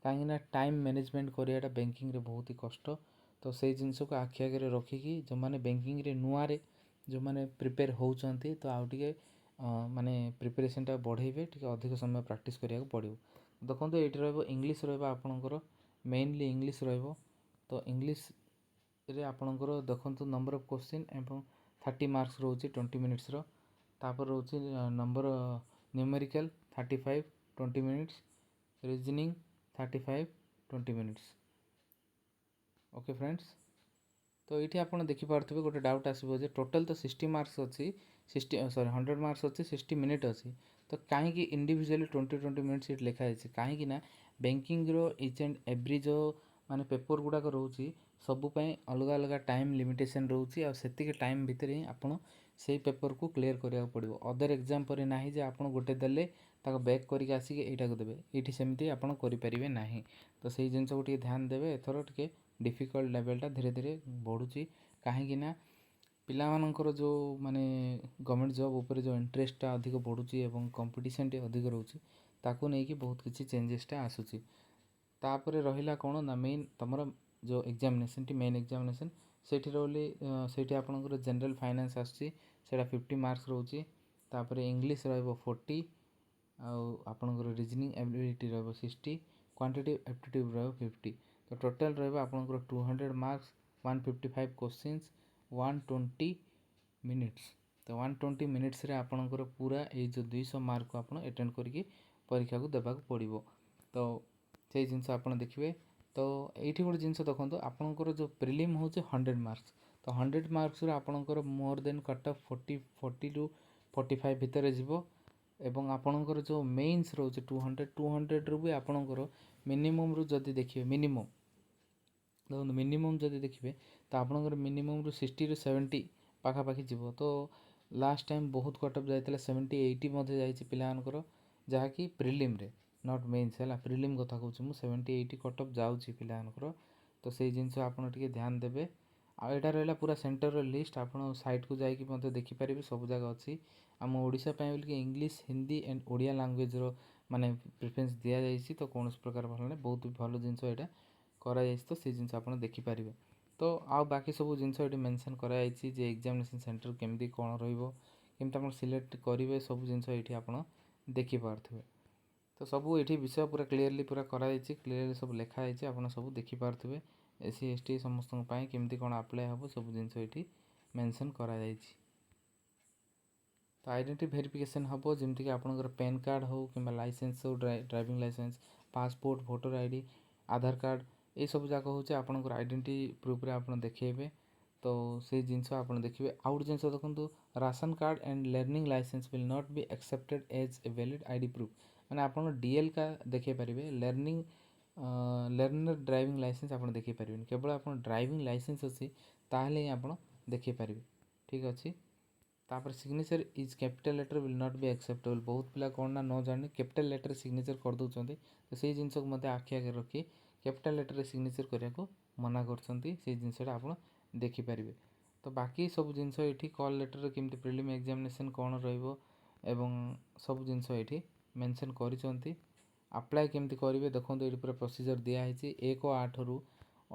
କାହିଁକିନା ଟାଇମ୍ ମ୍ୟାନେଜମେଣ୍ଟ କରିବାଟା ବ୍ୟାଙ୍କିଂରେ ବହୁତ ହି କଷ୍ଟ। ତ ସେଇ ଜିନିଷକୁ ଆଖି ଆଗରେ ରଖିକି ଯେଉଁମାନେ ବ୍ୟାଙ୍କିଂରେ ନୂଆରେ ଯେଉଁମାନେ ପ୍ରିପେୟାର ହେଉଛନ୍ତି, ତ ଆଉ ଟିକେ ମାନେ ପ୍ରିପାରେସନ୍ଟା ବଢ଼େଇବେ, ଟିକେ ଅଧିକ ସମୟ ପ୍ରାକ୍ଟିସ୍ କରିବାକୁ ପଡ଼ିବ। ଦେଖନ୍ତୁ, ଏଇଠି ରହିବ ଇଂଲିଶ ରହିବ ଆପଣଙ୍କର, ମେନଲି ଇଂଲିଶ ରହିବ। ତ ଇଂଲିଶରେ ଆପଣଙ୍କର ଦେଖନ୍ତୁ ନମ୍ବର ଅଫ୍ କୋଶ୍ଚିନ୍ ଏବଂ 30 ମାର୍କସ୍ ରହୁଛି 20 ମିନିଟ୍ସର। ତାପରେ ରହୁଛି number numerical 35, 20 minutes, reasoning 35, 20 minutes. Okay friends, ତ ଏଇଠି ଆପଣ ଦେଖିପାରୁଥିବେ, ଗୋଟେ ଡାଉଟ୍ ଆସିବ ଯେ ଟୋଟାଲ୍ ତ 60 ମାର୍କସ୍ ଅଛି, 60, ସରି, 100 ମାର୍କସ୍ ଅଛି, 60 ମିନିଟ୍ ଅଛି, ତ କାହିଁକି ଇଣ୍ଡିଭିଜୁଆଲି 20 20 ମିନିଟ୍ସ ଏଠି ଲେଖା ହେଇଛି? କାହିଁକି ନା ବ୍ୟାଙ୍କିଙ୍ଗର ଇଚ୍ ଆଣ୍ଡ ଏଭ୍ରି ଯେଉଁ ମାନେ ପେପର୍ ଗୁଡ଼ାକ ରହୁଛି, ସବୁ ପାଇଁ ଅଲଗା ଅଲଗା ଟାଇମ୍ ଲିମିଟେସନ୍ ରହୁଛି। ଆଉ ସେତିକି ଟାଇମ୍ ଭିତରେ ହିଁ ଆପଣ ସେଇ ପେପର୍କୁ କ୍ଲିୟର୍ କରିବାକୁ ପଡ଼ିବ। ଅଦର ଏକ୍ଜାମ୍ ପରି ନାହିଁ ଯେ ଆପଣ ଗୋଟେ ଦେଲେ, ତାକୁ ବ୍ୟାକ୍ କରିକି ଆସିକି ଏଇଟାକୁ ଦେବେ। ଏଇଠି ସେମିତି ଆପଣ କରିପାରିବେ ନାହିଁ। ତ ସେଇ ଜିନିଷକୁ ଟିକେ ଧ୍ୟାନ ଦେବେ। ଏଥର ଟିକେ ଡିଫିକଲ୍ଟ ଲେଭେଲଟା ଧୀରେ ଧୀରେ ବଢ଼ୁଛି, କାହିଁକି ନା ପିଲାମାନଙ୍କର ଯେଉଁ ମାନେ ଗଭର୍ଣ୍ଣମେଣ୍ଟ ଜବ୍ ଉପରେ ଯେଉଁ ଇଣ୍ଟରେଷ୍ଟଟା ଅଧିକ ବଢ଼ୁଛି ଏବଂ କମ୍ପିଟିସନ୍ ଟିକେ ଅଧିକ ରହୁଛି, ତାକୁ ନେଇକି ବହୁତ କିଛି ଚେଞ୍ଜେସଟା ଆସୁଛି। ତାପରେ ରହିଲା କ'ଣ ନା ମେନ୍ ତୁମର ଯେଉଁ ଏକ୍ଜାମିନେସନ୍ଟି, ମେନ୍ ଏକ୍ଜାମିନେସନ୍, ସେଇଠି ରହିଲେ ସେଇଠି ଆପଣଙ୍କର ଜେନେରାଲ୍ ଫାଇନାନ୍ସ ଆସୁଛି। ସେଇଟା 50 ମାର୍କସ୍ ରହୁଛି। ତାପରେ ଇଂଲିଶ ରହିବ 40, ଆଉ ଆପଣଙ୍କର ରିଜନିଂ ଏବିଲିଟି ରହିବ 60, କ୍ୱାଣ୍ଟିଟେଟିଭ୍ ଆପ୍ଟିଟ୍ୟୁଡ଼୍ ରହିବ 50। ତ ଟୋଟାଲ୍ ରହିବ ଆପଣଙ୍କର 200 marks, 155 questions, 120 minutes। ତ 120 ମିନିଟ୍ସରେ ଆପଣଙ୍କର ପୁରା ଏଇ ଯେଉଁ 200 ମାର୍କକୁ ଆପଣ ଆଟେଣ୍ଡ କରିକି ପରୀକ୍ଷାକୁ ଦେବାକୁ ପଡ଼ିବ। ତ ସେଇ ଜିନିଷ ଆପଣ ଦେଖିବେ। ତ ଏଇଠି ଗୋଟେ ଜିନିଷ ଦେଖନ୍ତୁ, ଆପଣଙ୍କର ଯେଉଁ ପ୍ରିଲିମ୍ ହେଉଛି 100 ମାର୍କସ୍। ତ 100 ମାର୍କସରୁ ଆପଣଙ୍କର ମୋର୍ ଦେନ୍ କଟ୍ ଅଫ୍ 40ରୁ 45 ଭିତରେ ଯିବ। ଏବଂ ଆପଣଙ୍କର ଯେଉଁ ମେନ୍ସ ରହୁଛି 200, 200ରୁ ବି ଆପଣଙ୍କର ମିନିମମ୍ରୁ ଯଦି ଦେଖିବେ, ମିନିମମ୍ ଦେଖନ୍ତୁ, ମିନିମମ୍ ଯଦି ଦେଖିବେ, ତ ଆପଣଙ୍କର ମିନିମମ୍ରୁ 60ରୁ 70 ପାଖାପାଖି ଯିବ। ତ ଲାଷ୍ଟ ଟାଇମ୍ ବହୁତ କଟ୍ ଅଫ୍ ଯାଇଥିଲା, 70 80 ମଧ୍ୟ ଯାଇଛି ପିଲାମାନଙ୍କର, ଯାହାକି ପ୍ରିଲିମ୍ରେ, not mens. ହେଲା, ପ୍ରିଲିମ୍ କଥା କହୁଛି ମୁଁ। 70 80 କଟ୍ ଅଫ୍ ଯାଉଛି ପିଲାମାନଙ୍କର। ତ ସେଇ ଜିନିଷ ଆପଣ ଟିକେ ଧ୍ୟାନ ଦେବେ। ଆଉ ଏଇଟା ରହିଲା ପୁରା ସେଣ୍ଟରର ଲିଷ୍ଟ। ଆପଣ ସାଇଟ୍କୁ ଯାଇକି ମଧ୍ୟ ଦେଖିପାରିବେ, ସବୁ ଜାଗା ଅଛି। ଆମ ଓଡ଼ିଶା ପାଇଁ ବୋଲିକି ଇଂଲିଶ, ହିନ୍ଦୀ ଆଣ୍ଡ ଓଡ଼ିଆ ଲାଙ୍ଗୁଏଜର ମାନେ ପ୍ରିଫରେନ୍ସ ଦିଆଯାଇଛି। ତ କୌଣସି ପ୍ରକାର ଭଲ ନାହିଁ, ବହୁତ ଭଲ ଜିନିଷ ଏଇଟା କରାଯାଇଛି। ତ ସେଇ ଜିନିଷ ଆପଣ ଦେଖିପାରିବେ। ତ ଆଉ ବାକି ସବୁ ଜିନିଷ ଏଠି ମେନସନ୍ କରାଯାଇଛି ଯେ ଏକ୍ଜାମିନେସନ୍ ସେଣ୍ଟର କେମିତି କ'ଣ ରହିବ, କେମିତି ଆପଣ ସିଲେକ୍ଟ କରିବେ, ସବୁ ଜିନିଷ ଏଇଠି ଆପଣ ଦେଖିପାରୁଥିବେ। ତ ସବୁ ଏଇଠି ବିଷୟ ପୁରା କ୍ଲିୟରଲି ପୁରା କରାଯାଇଛି, କ୍ଲିୟରଲି ସବୁ ଲେଖା ହେଇଛି, ଆପଣ ସବୁ ଦେଖିପାରୁଥିବେ। ଏସ୍ ସି, ଏସ୍ ଟି ସମସ୍ତଙ୍କ ପାଇଁ କେମିତି କ'ଣ ଆପ୍ଲାଏ ହେବ, ସବୁ ଜିନିଷ ଏଇଠି ମେନସନ୍ କରାଯାଇଛି। ତ ଆଇଡେଣ୍ଟିଟି ଭେରିଫିକେସନ୍ ହେବ, ଯେମିତିକି ଆପଣଙ୍କର ପ୍ୟାନ୍ କାର୍ଡ଼ ହେଉ କିମ୍ବା ଲାଇସେନ୍ସ ହେଉ, driving licence, passport, voter ID, ଆଧାର କାର୍ଡ଼, ଏଇସବୁ ଯାକ ହେଉଛି ଆପଣଙ୍କର ଆଇଡେଣ୍ଟିଟି ପ୍ରୁଫ୍ରେ ଆପଣ ଦେଖେଇବେ। ତ ସେଇ ଜିନିଷ ଆପଣ ଦେଖିବେ। ଆଉ ଗୋଟେ ଜିନିଷ ଦେଖନ୍ତୁ, ration card and learning licence will not be accepted as a valid ID proof। ମାନେ ଆପଣ ଡିଏଲ୍ କା ଦେଖେଇ ପାରିବେ, ଲର୍ଣ୍ଣର ଡ୍ରାଇଭିଂ ଲାଇସେନ୍ସ ଆପଣ ଦେଖେଇ ପାରିବେନି। କେବଳ ଆପଣ ଡ୍ରାଇଭିଂ ଲାଇସେନ୍ସ ଅଛି, ତାହେଲେ ହିଁ ଆପଣ ଦେଖେଇ ପାରିବେ। ଠିକ୍ ଅଛି। ତାପରେ signature is capital letter will not be acceptable। ବହୁତ ପିଲା କ'ଣ ନା ନ ଜାଣି କ୍ୟାପିଟାଲ୍ ଲେଟର୍ ସିଗ୍ନେଚର୍ କରିଦେଉଛନ୍ତି। ତ ସେଇ ଜିନିଷକୁ ମଧ୍ୟ ଆଖି ଆଗରେ ରଖି କ୍ୟାପିଟାଲ୍ ଲେଟର୍ରେ ସିଗ୍ନେଚର୍ କରିବାକୁ ମନା କରୁଛନ୍ତି। ସେଇ ଜିନିଷଟା ଆପଣ ଦେଖିପାରିବେ। ତ ବାକି ସବୁ ଜିନିଷ ଏଇଠି କଲ୍ ଲେଟର୍ରେ କେମିତି ପ୍ରିଲିମ୍ ଏକ୍ଜାମିନେସନ୍ କ'ଣ ରହିବ ଏବଂ ସବୁ ଜିନିଷ ଏଇଠି ମେନସନ୍ କରିଛନ୍ତି। ଆପ୍ଲାଏ କେମିତି କରିବେ, ଦେଖନ୍ତୁ, ଏଇଠି ପୁରା ପ୍ରୋସିଜର୍ ଦିଆହେଇଛି। 1/8ରୁ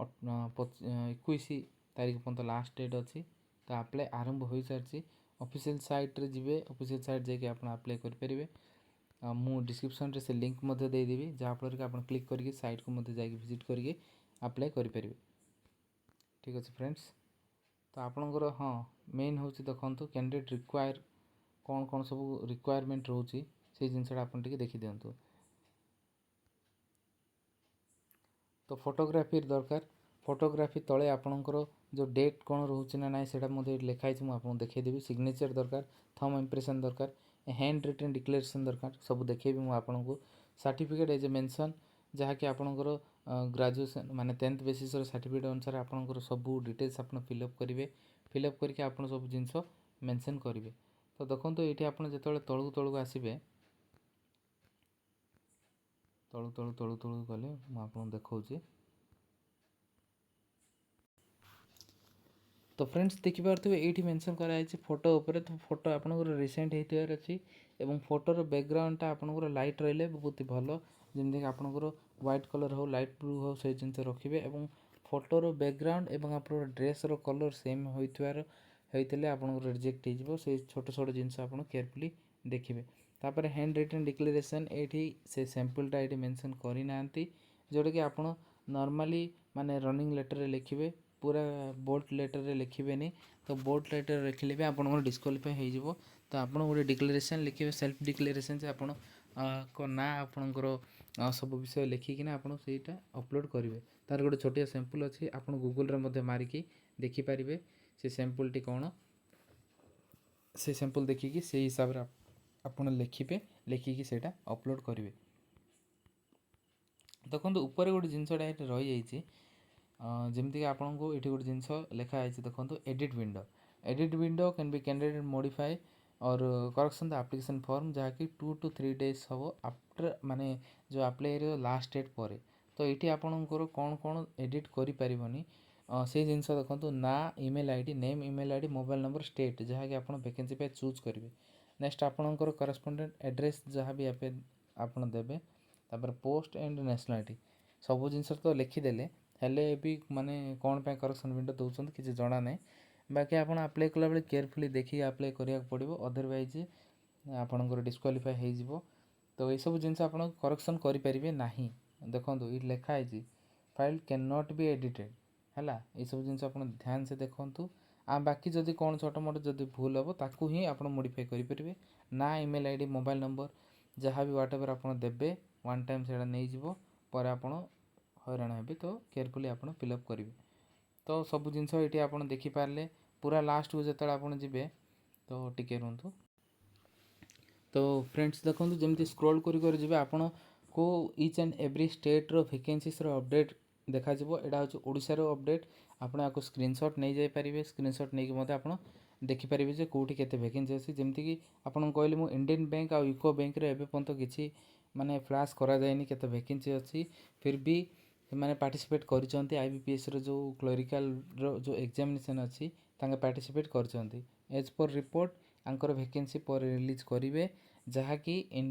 21 ତାରିଖ ପର୍ଯ୍ୟନ୍ତ ଲାଷ୍ଟ ଡେଟ୍ ଅଛି। ତ ଆପ୍ଲାଏ ଆରମ୍ଭ ହୋଇସାରିଛି। ଅଫିସିଆଲ୍ ସାଇଟ୍ରେ ଯିବେ, ଅଫିସିଆଲ୍ ସାଇଟ୍ ଯାଇକି ଆପଣ ଆପ୍ଲାଏ କରିପାରିବେ। ଆଉ ମୁଁ ଡିସ୍କ୍ରିପ୍ସନ୍ରେ ସେ ଲିଙ୍କ୍ ମଧ୍ୟ ଦେଇଦେବି, ଯାହାଫଳରେ କି ଆପଣ କ୍ଲିକ୍ କରିକି ସାଇଟ୍କୁ ମଧ୍ୟ ଯାଇକି ଭିଜିଟ୍ କରିକି ଆପ୍ଲାଏ କରିପାରିବେ। ଠିକ୍ ଅଛି ଫ୍ରେଣ୍ଡସ୍। ତ ଆପଣଙ୍କର ହଁ, ମେନ୍ ହେଉଛି ଦେଖନ୍ତୁ, କ୍ୟାଣ୍ଡିଡେଟ୍ ରିକ୍ୱାୟାର କ'ଣ କ'ଣ ସବୁ ରିକ୍ୱାୟାରମେଣ୍ଟ ରହୁଛି, ସେଇ ଜିନିଷଟା ଆପଣ ଟିକେ ଦେଖିଦିଅନ୍ତୁ। ତ ଫଟୋଗ୍ରାଫି ଦରକାର। ଫଟୋଗ୍ରାଫି ତଳେ ଆପଣଙ୍କର ଯେଉଁ ଡେଟ୍ କ'ଣ ରହୁଛି ନା ନାହିଁ, ସେଇଟା ମଧ୍ୟ ଏଇଠି ଲେଖା ହେଇଛି, ମୁଁ ଆପଣଙ୍କୁ ଦେଖେଇଦେବି। ସିଗ୍ନେଚର୍ ଦରକାର, ଥମ୍ ଇମ୍ପ୍ରେସନ୍ ଦରକାର, ହ୍ୟାଣ୍ଡ ରିଟେନ୍ ଡିକ୍ଲାରେସନ୍ ଦରକାର, ସବୁ ଦେଖେଇବି ମୁଁ ଆପଣଙ୍କୁ। ସାର୍ଟିଫିକେଟ୍ ଏଜ୍ ଏ ମେନସନ୍, ଯାହାକି ଆପଣଙ୍କର ଗ୍ରାଜୁଏସନ୍ ମାନେ 10th ବେସିସ୍ର ସାର୍ଟିଫିକେଟ୍ ଅନୁସାରେ ଆପଣଙ୍କର ସବୁ ଡିଟେଲ୍ସ ଆପଣ ଫିଲ୍ଅପ୍ କରିବେ। ଫିଲ୍ଅପ୍ କରିକି ଆପଣ ସବୁ ଜିନିଷ ମେନସନ୍ କରିବେ। ତ ଦେଖନ୍ତୁ, ଏଇଠି ଆପଣ ଯେତେବେଳେ ତଳକୁ ତଳକୁ ଆସିବେ, ତଳୁ ତଳୁ ତଳୁ ତଳକୁ ଗଲେ ମୁଁ ଆପଣଙ୍କୁ ଦେଖାଉଛି। ତ ଫ୍ରେଣ୍ଡସ୍, ଦେଖିପାରୁଥିବେ, ଏଇଠି ମେନସନ୍ କରାଯାଇଛି ଫଟୋ ଉପରେ। ତ ଫଟୋ ଆପଣଙ୍କର ରିସେଣ୍ଟ ହେଇଥିବାର ଅଛି ଏବଂ ଫଟୋର ବ୍ୟାକଗ୍ରାଉଣ୍ଡଟା ଆପଣଙ୍କର ଲାଇଟ୍ ରହିଲେ ବହୁତ ଭଲ। ଯେମିତିକି ଆପଣଙ୍କର ହ୍ୱାଇଟ୍ କଲର୍ ହେଉ, ଲାଇଟ୍ ବ୍ଲୁ ହେଉ, ସେଇ ଜିନିଷ ରଖିବେ। ଏବଂ ଫଟୋର ବ୍ୟାକଗ୍ରାଉଣ୍ଡ ଏବଂ ଆପଣଙ୍କର ଡ୍ରେସ୍ର କଲର୍ ସେମ୍ ହୋଇଥିଲେ ଆପଣଙ୍କର ରିଜେକ୍ଟ ହେଇଯିବ। ସେଇ ଛୋଟ ଛୋଟ ଜିନିଷ ଆପଣ କେୟାରଫୁଲି ଦେଖିବେ। ତାପରେ ହ୍ୟାଣ୍ଡ ରିଟେନ୍ ଡିକ୍ଲାରେସନ୍, ଏଇଠି ସେ ସାମ୍ପଲ୍ଟା ଏଇଠି ମେନସନ୍ କରିନାହାନ୍ତି, ଯେଉଁଟାକି ଆପଣ ନର୍ମାଲି ମାନେ ରନିଂ ଲେଟର୍ରେ ଲେଖିବେ, ପୁରା ବୋଲ୍ଡ ଲେଟର୍ରେ ଲେଖିବେନି। ତ ବୋଲ୍ଡ ଲେଟର୍ ଲେଖିଲେ ବି ଆପଣଙ୍କର ଡିସ୍କ୍ୱାଲିଫାଏ ହେଇଯିବ। ତ ଆପଣ ଗୋଟେ ଡିକ୍ଲାରେସନ୍ ଲେଖିବେ, ସେଲ୍ଫ ଡିକ୍ଲାରେସନ୍, ଯେ ଆପଣ ଙ୍କ ନାଁ, ଆପଣଙ୍କର ସବୁ ବିଷୟ ଲେଖିକିନା ଆପଣ ସେଇଟା ଅପଲୋଡ଼ କରିବେ। ତାର ଗୋଟେ ଛୋଟିଆ ସାମ୍ପଲ୍ ଅଛି, ଆପଣ ଗୁଗୁଲରେ ମଧ୍ୟ ମାରିକି ଦେଖିପାରିବେ ସେ ସାମ୍ପଲ୍ଟି କ'ଣ। ସେ ସାମ୍ପଲ୍ ଦେଖିକି ସେଇ ହିସାବରେ ଆପଣ ଲେଖିବେ, ଲେଖିକି ସେଇଟା ଅପଲୋଡ଼ କରିବେ। ଦେଖନ୍ତୁ, ଉପରେ ଗୋଟେ ଜିନିଷଟା ଏଠି ରହିଯାଇଛି। ଯେମିତିକି ଆପଣଙ୍କୁ ଏଠି ଗୋଟେ ଜିନିଷ ଲେଖା ହେଇଛି, ଦେଖନ୍ତୁ, edit window. Edit window can be candidate modify or correction the application form, ଯାହାକି 2 ଟୁ 3 ଡେଜ୍ ହେବ ଆଫ୍ଟର ମାନେ ଯେଉଁ ଆପ୍ଲାଏର ଲାଷ୍ଟ ଡେଟ୍ ପରେ। ତ ଏଇଠି ଆପଣଙ୍କର କ'ଣ କ'ଣ ଏଡ଼ିଟ୍ କରିପାରିବନି ସେଇ ଜିନିଷ ଦେଖନ୍ତୁ। ନା, email ID, name, email ID, mobile number, state, ଯାହାକି ଆପଣ ଭେକେନ୍ସି ପାଇଁ ଚୁଜ୍ କରିବେ। ନେକ୍ସଟ ଆପଣଙ୍କର କରେସ୍ପଣ୍ଡେଣ୍ଟ ଆଡ୍ରେସ୍, ଯାହା ବି ଆପେ ଆପଣ ଦେବେ। ତାପରେ ପୋଷ୍ଟ ଆଣ୍ଡ ନ୍ୟାସନାଲିଟି। ସବୁ ଜିନିଷ ତ ଲେଖିଦେଲେ, ହେଲେ ବି ମାନେ କ'ଣ ପାଇଁ କରେକ୍ସନ୍ ୱିଣ୍ଡୋ ଦେଉଛନ୍ତି କିଛି ଜଣା ନାହିଁ। ବାକି ଆପଣ ଆପ୍ଲାଏ କଲାବେଳେ କେୟାରଫୁଲି ଦେଖିକି ଆପ୍ଲାଏ କରିବାକୁ ପଡ଼ିବ, ଅଦରୱାଇଜ୍ ଆପଣଙ୍କର ଡିସ୍କ୍ୱାଲିଫାଏ ହେଇଯିବ। ତ ଏଇସବୁ ଜିନିଷ ଆପଣ କରେକ୍ସନ୍ କରିପାରିବେ ନାହିଁ। ଦେଖନ୍ତୁ, ଏଇଠି ଲେଖା ହେଇଛି "file can not be edited". ହେଲା, ଏଇସବୁ ଜିନିଷ ଆପଣ ଧ୍ୟାନ ସେ ଦେଖନ୍ତୁ। ଆଉ ବାକି ଯଦି କ'ଣ ଛୋଟ ମୋଟ ଯଦି ଭୁଲ ହେବ, ତାକୁ ହିଁ ଆପଣ ମୋଡ଼ିଫାଏ କରିପାରିବେ। ନା, email ID, mobile number, ଯାହା ବି ୱାଟ୍ ଏଭର୍ ଆପଣ ଦେବେ, ୱାନ୍ ଟାଇମ୍ ସେଇଟା ନେଇଯିବ, ପରେ ଆପଣ ହଇରାଣ ହେବେ। ତ କେୟାରଫୁଲି ଆପଣ ଫିଲ୍ଅପ୍ କରିବେ। ତ ସବୁ ଜିନିଷ ଏଇଠି ଆପଣ ଦେଖିପାରିଲେ। ପୁରା ଲାଷ୍ଟକୁ ଯେତେବେଳେ ଆପଣ ଯିବେ, ତ ଟିକେ ରୁହନ୍ତୁ। ତ ଫ୍ରେଣ୍ଡସ୍, ଦେଖନ୍ତୁ, ଯେମିତି ସ୍କ୍ରୋଲ୍ କରି କରି ଯିବେ, ଆପଣଙ୍କୁ ଇଚ୍ ଆଣ୍ଡ ଏଭ୍ରି ଷ୍ଟେଟ୍ର ଭେକେନ୍ସିସ୍ର ଅପଡ଼େଟ୍ ଦେଖାଯିବ। ଏଇଟା ହେଉଛି ଓଡ଼ିଶାର ଅପଡ଼େଟ୍। ଆପଣ ୟାକୁ ସ୍କ୍ରିନସଟ୍ ନେଇଯାଇପାରିବେ। ସ୍କ୍ରିନସଟ୍ ନେଇକି ମଧ୍ୟ ଆପଣ ଦେଖିପାରିବେ ଯେ କେଉଁଠି କେତେ ଭେକେନ୍ସି ଅଛି। ଯେମିତିକି ଆପଣଙ୍କୁ କହିଲି ମୁଁ, ଇଣ୍ଡିଆନ୍ ବ୍ୟାଙ୍କ ଆଉ ୟୁକୋ ବ୍ୟାଙ୍କରେ ଏବେ ପର୍ଯ୍ୟନ୍ତ କିଛି ମାନେ ଫ୍ଲାସ୍ କରାଯାଇନି କେତେ ଭେକେନ୍ସି ଅଛି। ଫିର୍ ବି ସେମାନେ ପାର୍ଟିସିପେଟ୍ କରିଛନ୍ତି। ଆଇବିପିଏସ୍ର ଯେଉଁ କ୍ଲରିକାଲର ଯେଉଁ ଏକ୍ଜାମିନେସନ୍ ଅଛି, ତାଙ୍କେ ପାର୍ଟିସିପେଟ୍ କରିଛନ୍ତି। ଏଜ୍ ପର୍ ରିପୋର୍ଟ ତାଙ୍କର ଭେକେନ୍ସି ପରେ ରିଲିଜ୍ କରିବେ, ଯାହାକି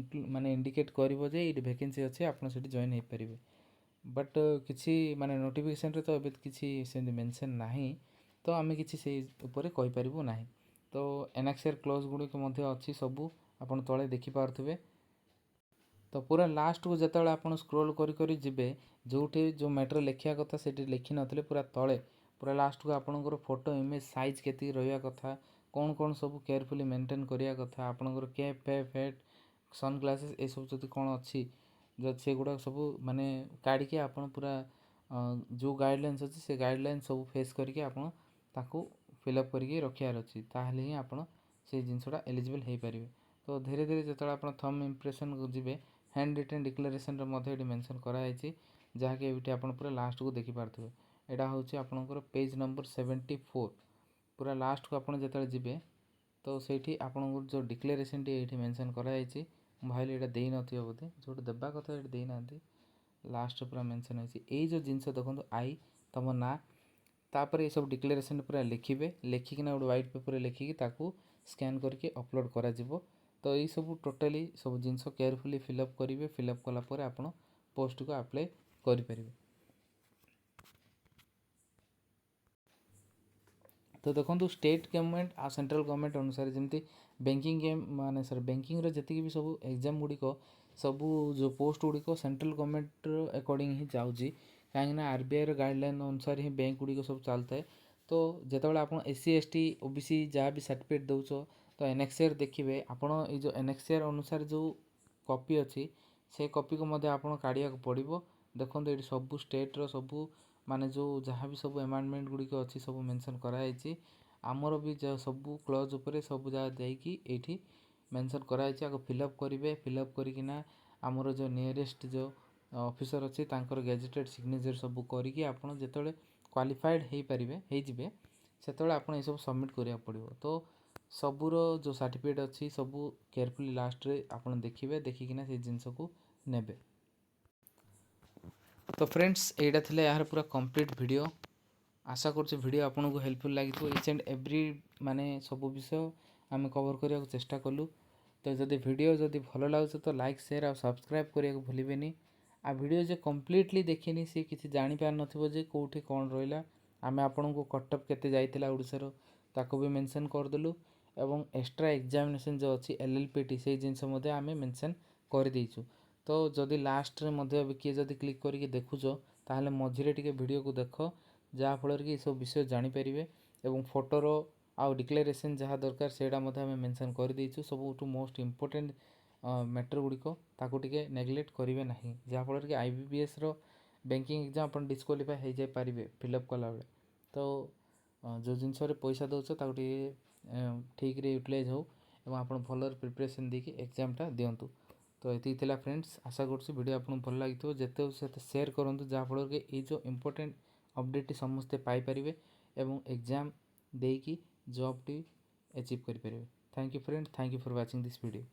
ମାନେ ଇଣ୍ଡିକେଟ୍ କରିବ ଯେ ଏଇଠି ଭେକେନ୍ସି ଅଛି, ଆପଣ ସେଠି ଜଏନ୍ ହେଇପାରିବେ। ବଟ୍ କିଛି ମାନେ ନୋଟିଫିକେସନ୍ରେ ତ ଏବେ କିଛି ସେମିତି ମେନସନ୍ ନାହିଁ, ତ ଆମେ କିଛି ସେଇ ଉପରେ କହିପାରିବୁ ନାହିଁ। ତ ଏନାକ୍ସିଆର୍ କ୍ଲୋଜ୍ ଗୁଡ଼ିକ ମଧ୍ୟ ଅଛି, ସବୁ ଆପଣ ତଳେ ଦେଖିପାରୁଥିବେ। ତ ପୁରା ଲାଷ୍ଟକୁ ଯେତେବେଳେ ଆପଣ ସ୍କ୍ରୋଲ୍ କରି କରି ଯିବେ, ଯେଉଁଠି ଯେଉଁ ମ୍ୟାଟର୍ ଲେଖିବା କଥା ସେଠି ଲେଖିନଥିଲେ, ପୁରା ତଳେ ପୁରା ଲାଷ୍ଟକୁ ଆପଣଙ୍କର ଫଟୋ ଇମେଜ୍ ସାଇଜ୍ କେତିକି ରହିବା କଥା, କ'ଣ କ'ଣ ସବୁ କେୟାରଫୁଲି ମେଣ୍ଟେନ୍ କରିବା କଥା, ଆପଣଙ୍କର କ୍ୟାପ୍ ଫ୍ୟାପ୍, ହ୍ୟାଟ୍, ସନ୍ ଗ୍ଲାସେସ୍, ଏସବୁ ଯଦି କ'ଣ ଅଛି ଯଦି, ସେଗୁଡ଼ାକ ସବୁ ମାନେ କାଢ଼ିକି ଆପଣ ପୁରା ଯେଉଁ ଗାଇଡ଼ଲାଇନ୍ସ ଅଛି, ସେ ଗାଇଡ଼ଲାଇନ୍ସ ସବୁ ଫେସ୍ କରିକି ଆପଣ ତାକୁ ଫିଲ୍ଅପ୍ କରିକି ରଖିବାର ଅଛି। ତାହେଲେ ହିଁ ଆପଣ ସେଇ ଜିନିଷଟା ଏଲିଜିବଲ୍ ହେଇପାରିବେ। ତ ଧୀରେ ଧୀରେ ଯେତେବେଳେ ଆପଣ ଥମ୍ ଇମ୍ପ୍ରେସନ୍ ଯିବେ, ହ୍ୟାଣ୍ଡ ରିଟେନ୍ ଡିକ୍ଲାରେସନ୍ର ମଧ୍ୟ ଏଠି ମେନସନ୍ କରାଯାଇଛି, ଯାହାକି ଏଇଠି ଆପଣ ପୁରା ଲାଷ୍ଟକୁ ଦେଖିପାରୁଥିବେ। ଏଇଟା ହେଉଛି ଆପଣଙ୍କର ପେଜ୍ ନମ୍ବର 74। ପୁରା ଲାଷ୍ଟକୁ ଆପଣ ଯେତେବେଳେ ଯିବେ, ତ ସେଇଠି ଆପଣଙ୍କର ଯେଉଁ ଡିକ୍ଲାରେସନ୍ଟି ଏଇଠି ମେନସନ୍ କରାଯାଇଛି। ମୁଁ ଭାବିଲି ଏଇଟା ଦେଇନଥିବ ବୋଧେ, ଯେଉଁଠି ଦେବା କଥା ସେଇଠି ଦେଇନାହାନ୍ତି। ଲାଷ୍ଟରେ ପୁରା ମେନସନ୍ ହେଇଛି ଏଇ ଯେଉଁ ଜିନିଷ। ଦେଖନ୍ତୁ, I, ତୁମ ନାଁ, ତାପରେ ଏସବୁ ଡିକ୍ଲାରେସନ୍ ପୁରା ଲେଖିବେ। ଲେଖିକିନା ଗୋଟେ ହ୍ୱାଇଟ୍ ପେପର୍ରେ ଲେଖିକି ତାକୁ ସ୍କାନ୍ କରିକି ଅପଲୋଡ଼ କରାଯିବ। ତ ଏଇସବୁ ଟୋଟାଲି ସବୁ ଜିନିଷ କେୟାରଫୁଲି ଫିଲ୍ଅପ୍ କରିବେ। ଫିଲ୍ଅପ୍ କଲା ପରେ ଆପଣ ପୋଷ୍ଟକୁ ଆପ୍ଲାଏ କରିପାରିବେ। ତ ଦେଖନ୍ତୁ, ଷ୍ଟେଟ୍ ଗଭର୍ଣ୍ଣମେଣ୍ଟ ଆଉ ସେଣ୍ଟ୍ରାଲ୍ ଗଭର୍ଣ୍ଣମେଣ୍ଟ ଅନୁସାରେ ଯେମିତି ବ୍ୟାଙ୍କିଂ ଗେମ୍ ମାନେ ସରି, ବ୍ୟାଙ୍କିଂର ଯେତିକି ବି ସବୁ ଏକ୍ଜାମ୍ ଗୁଡ଼ିକ, ସବୁ ଯେଉଁ ପୋଷ୍ଟ ଗୁଡ଼ିକ ସେଣ୍ଟ୍ରାଲ୍ ଗଭର୍ଣ୍ଣମେଣ୍ଟର ଆକର୍ଡ଼ିଂ ହିଁ ଯାଉଛି, କାହିଁକିନା ଆରବିଆଇର ଗାଇଡ଼ଲାଇନ୍ ଅନୁସାରେ ହିଁ ବ୍ୟାଙ୍କ ଗୁଡ଼ିକ ସବୁ ଚାଲିଥାଏ। ତ ଯେତେବେଳେ ଆପଣ ଏସ୍ ସି, ଏସ୍ ଟି, ଓ ବି ସି ଯାହା ବି ସାର୍ଟିଫିକେଟ୍ ଦେଉଛ, ତ ଏନେକ୍ସିଆର୍ ଦେଖିବେ ଆପଣ। ଏଇ ଯେଉଁ ଏନେକ୍ସିଆର୍ ଅନୁସାରେ ଯେଉଁ କପି ଅଛି, ସେ କପିକୁ ମଧ୍ୟ ଆପଣ କାଢ଼ିବାକୁ ପଡ଼ିବ। ଦେଖନ୍ତୁ, ଏଇଠି ସବୁ ଷ୍ଟେଟ୍ର ସବୁ ମାନେ ଯେଉଁ ଯାହା ବି ସବୁ ଆମାଣ୍ଡମେଣ୍ଟ ଗୁଡ଼ିକ ଅଛି, ସବୁ ମେନସନ୍ କରାଯାଇଛି। ଆମର ବି ସବୁ କ୍ଲଜ୍ ଉପରେ ସବୁ ଯାହା ଦେଇକି ଏଇଠି ମେନସନ୍ କରାଯାଇଛି। ଆକୁ ଫିଲ୍ଅପ୍ କରିବେ। ଫିଲ୍ଅପ୍ କରିକିନା ଆମର ଯେଉଁ ନିୟରେଷ୍ଟ ଯେଉଁ ଅଫିସର୍ ଅଛି, ତାଙ୍କର ଗେଜେଟେଡ଼ ସିଗ୍ନେଚର୍ ସବୁ କରିକି ଆପଣ ଯେତେବେଳେ କ୍ୱାଲିଫାଏଡ଼୍ ହେଇପାରିବେ, ହେଇଯିବେ, ସେତେବେଳେ ଆପଣ ଏସବୁ ସବମିଟ୍ କରିବାକୁ ପଡ଼ିବ। ତ ସବୁର ଯେଉଁ ସାର୍ଟିଫିକେଟ୍ ଅଛି, ସବୁ କେୟାରଫୁଲି ଲାଷ୍ଟରେ ଆପଣ ଦେଖିବେ, ଦେଖିକିନା ସେଇ ଜିନିଷକୁ ନେବେ। ତ ଫ୍ରେଣ୍ଡସ୍, ଏଇଟା ଥିଲା ଏହାର ପୁରା କମ୍ପ୍ଲିଟ୍ ଭିଡ଼ିଓ। ଆଶା କରୁଛି ଭିଡ଼ିଓ ଆପଣଙ୍କୁ ହେଲ୍ପଫୁଲ୍ ଲାଗିଥିବ। ଇଚ୍ ଆଣ୍ଡ ଏଭ୍ରି ମାନେ ସବୁ ବିଷୟ ଆମେ କଭର୍ କରିବାକୁ ଚେଷ୍ଟା କଲୁ। ତ ଯଦି ଭିଡ଼ିଓ ଯଦି ଭଲ ଲାଗୁଛି, ତ ଲାଇକ୍, ସେୟାର ଆଉ ସବସ୍କ୍ରାଇବ୍ କରିବାକୁ ଭୁଲିବେନି। ଆଉ ଭିଡ଼ିଓ ଯେ କମ୍ପ୍ଲିଟଲି ଦେଖିନି, ସେ କିଛି ଜାଣିପାରିନଥିବ ଯେ କେଉଁଠି କ'ଣ ରହିଲା। ଆମେ ଆପଣଙ୍କୁ କଟଅଫ୍ କେତେ ଯାଇଥିଲା ଓଡ଼ିଶାର, ତାକୁ ବି ମେନସନ୍ କରିଦେଲୁ ଏବଂ ଏକ୍ସଟ୍ରା ଏକ୍ଜାମିନେସନ୍ ଯେଉଁ ଅଛି ଏଲ୍ଏଲ୍ପିଟି, ସେଇ ଜିନିଷ ମଧ୍ୟ ଆମେ ମେନସନ୍ କରିଦେଇଛୁ। ତ ଯଦି ଲାଷ୍ଟରେ ମଧ୍ୟ ଏବେ କିଏ ଯଦି କ୍ଲିକ୍ କରିକି ଦେଖୁଛ, ତାହେଲେ ମଝିରେ ଟିକେ ଭିଡ଼ିଓକୁ ଦେଖ, ଯାହାଫଳରେ କି ଏସବୁ ବିଷୟ ଜାଣିପାରିବେ। ଏବଂ ଫଟୋର ଆଉ ଡିକ୍ଲାରେସନ୍ ଯାହା ଦରକାର, ସେଇଟା ମଧ୍ୟ ଆମେ ମେନସନ୍ କରିଦେଇଛୁ। ସବୁଠୁ ମୋଷ୍ଟ ଇମ୍ପୋର୍ଟାଣ୍ଟ ମ୍ୟାଟର୍ ଗୁଡ଼ିକ, ତାକୁ ଟିକେ ନେଗ୍ଲେକ୍ଟ କରିବେ ନାହିଁ, ଯାହାଫଳରେ କି ଆଇବିପିଏସ୍ର ବ୍ୟାଙ୍କିଂ ଏକ୍ଜାମ୍ ଆପଣ ଡିସ୍କ୍ୱାଲିଫାଏ ହେଇଯାଇପାରିବେ ଫିଲ୍ଅପ୍ କଲାବେଳେ। ତ ଯେଉଁ ଜିନିଷରେ ପଇସା ଦେଉଛ, ତାକୁ ଟିକେ ଠିକ୍ରେ ୟୁଟିଲାଇଜ୍ ହେଉ। ଏବଂ ଆପଣ ଭଲରେ ପ୍ରିପାରେସନ୍ ଦେଇକି ଏକ୍ଜାମ୍ଟା ଦିଅନ୍ତୁ। ତ ଏତିକି ଥିଲା ଫ୍ରେଣ୍ଡସ୍। ଆଶା କରୁଛି ଭିଡ଼ିଓ ଆପଣଙ୍କୁ ଭଲ ଲାଗିଥିବ। ଯେତେ ସେତେ ସେୟାର କରନ୍ତୁ, ଯାହାଫଳରେ କି ଏଇ ଯେଉଁ ଇମ୍ପୋର୍ଟାଣ୍ଟ ଅପଡ଼େଟ୍ଟି ସମସ୍ତେ ପାଇପାରିବେ ଏବଂ ଏକ୍ଜାମ୍ ଦେଇକି ଜବ୍ଟି ଆଚିଭ୍ କରିପାରିବେ। Thank you friend, thank you for watching this video.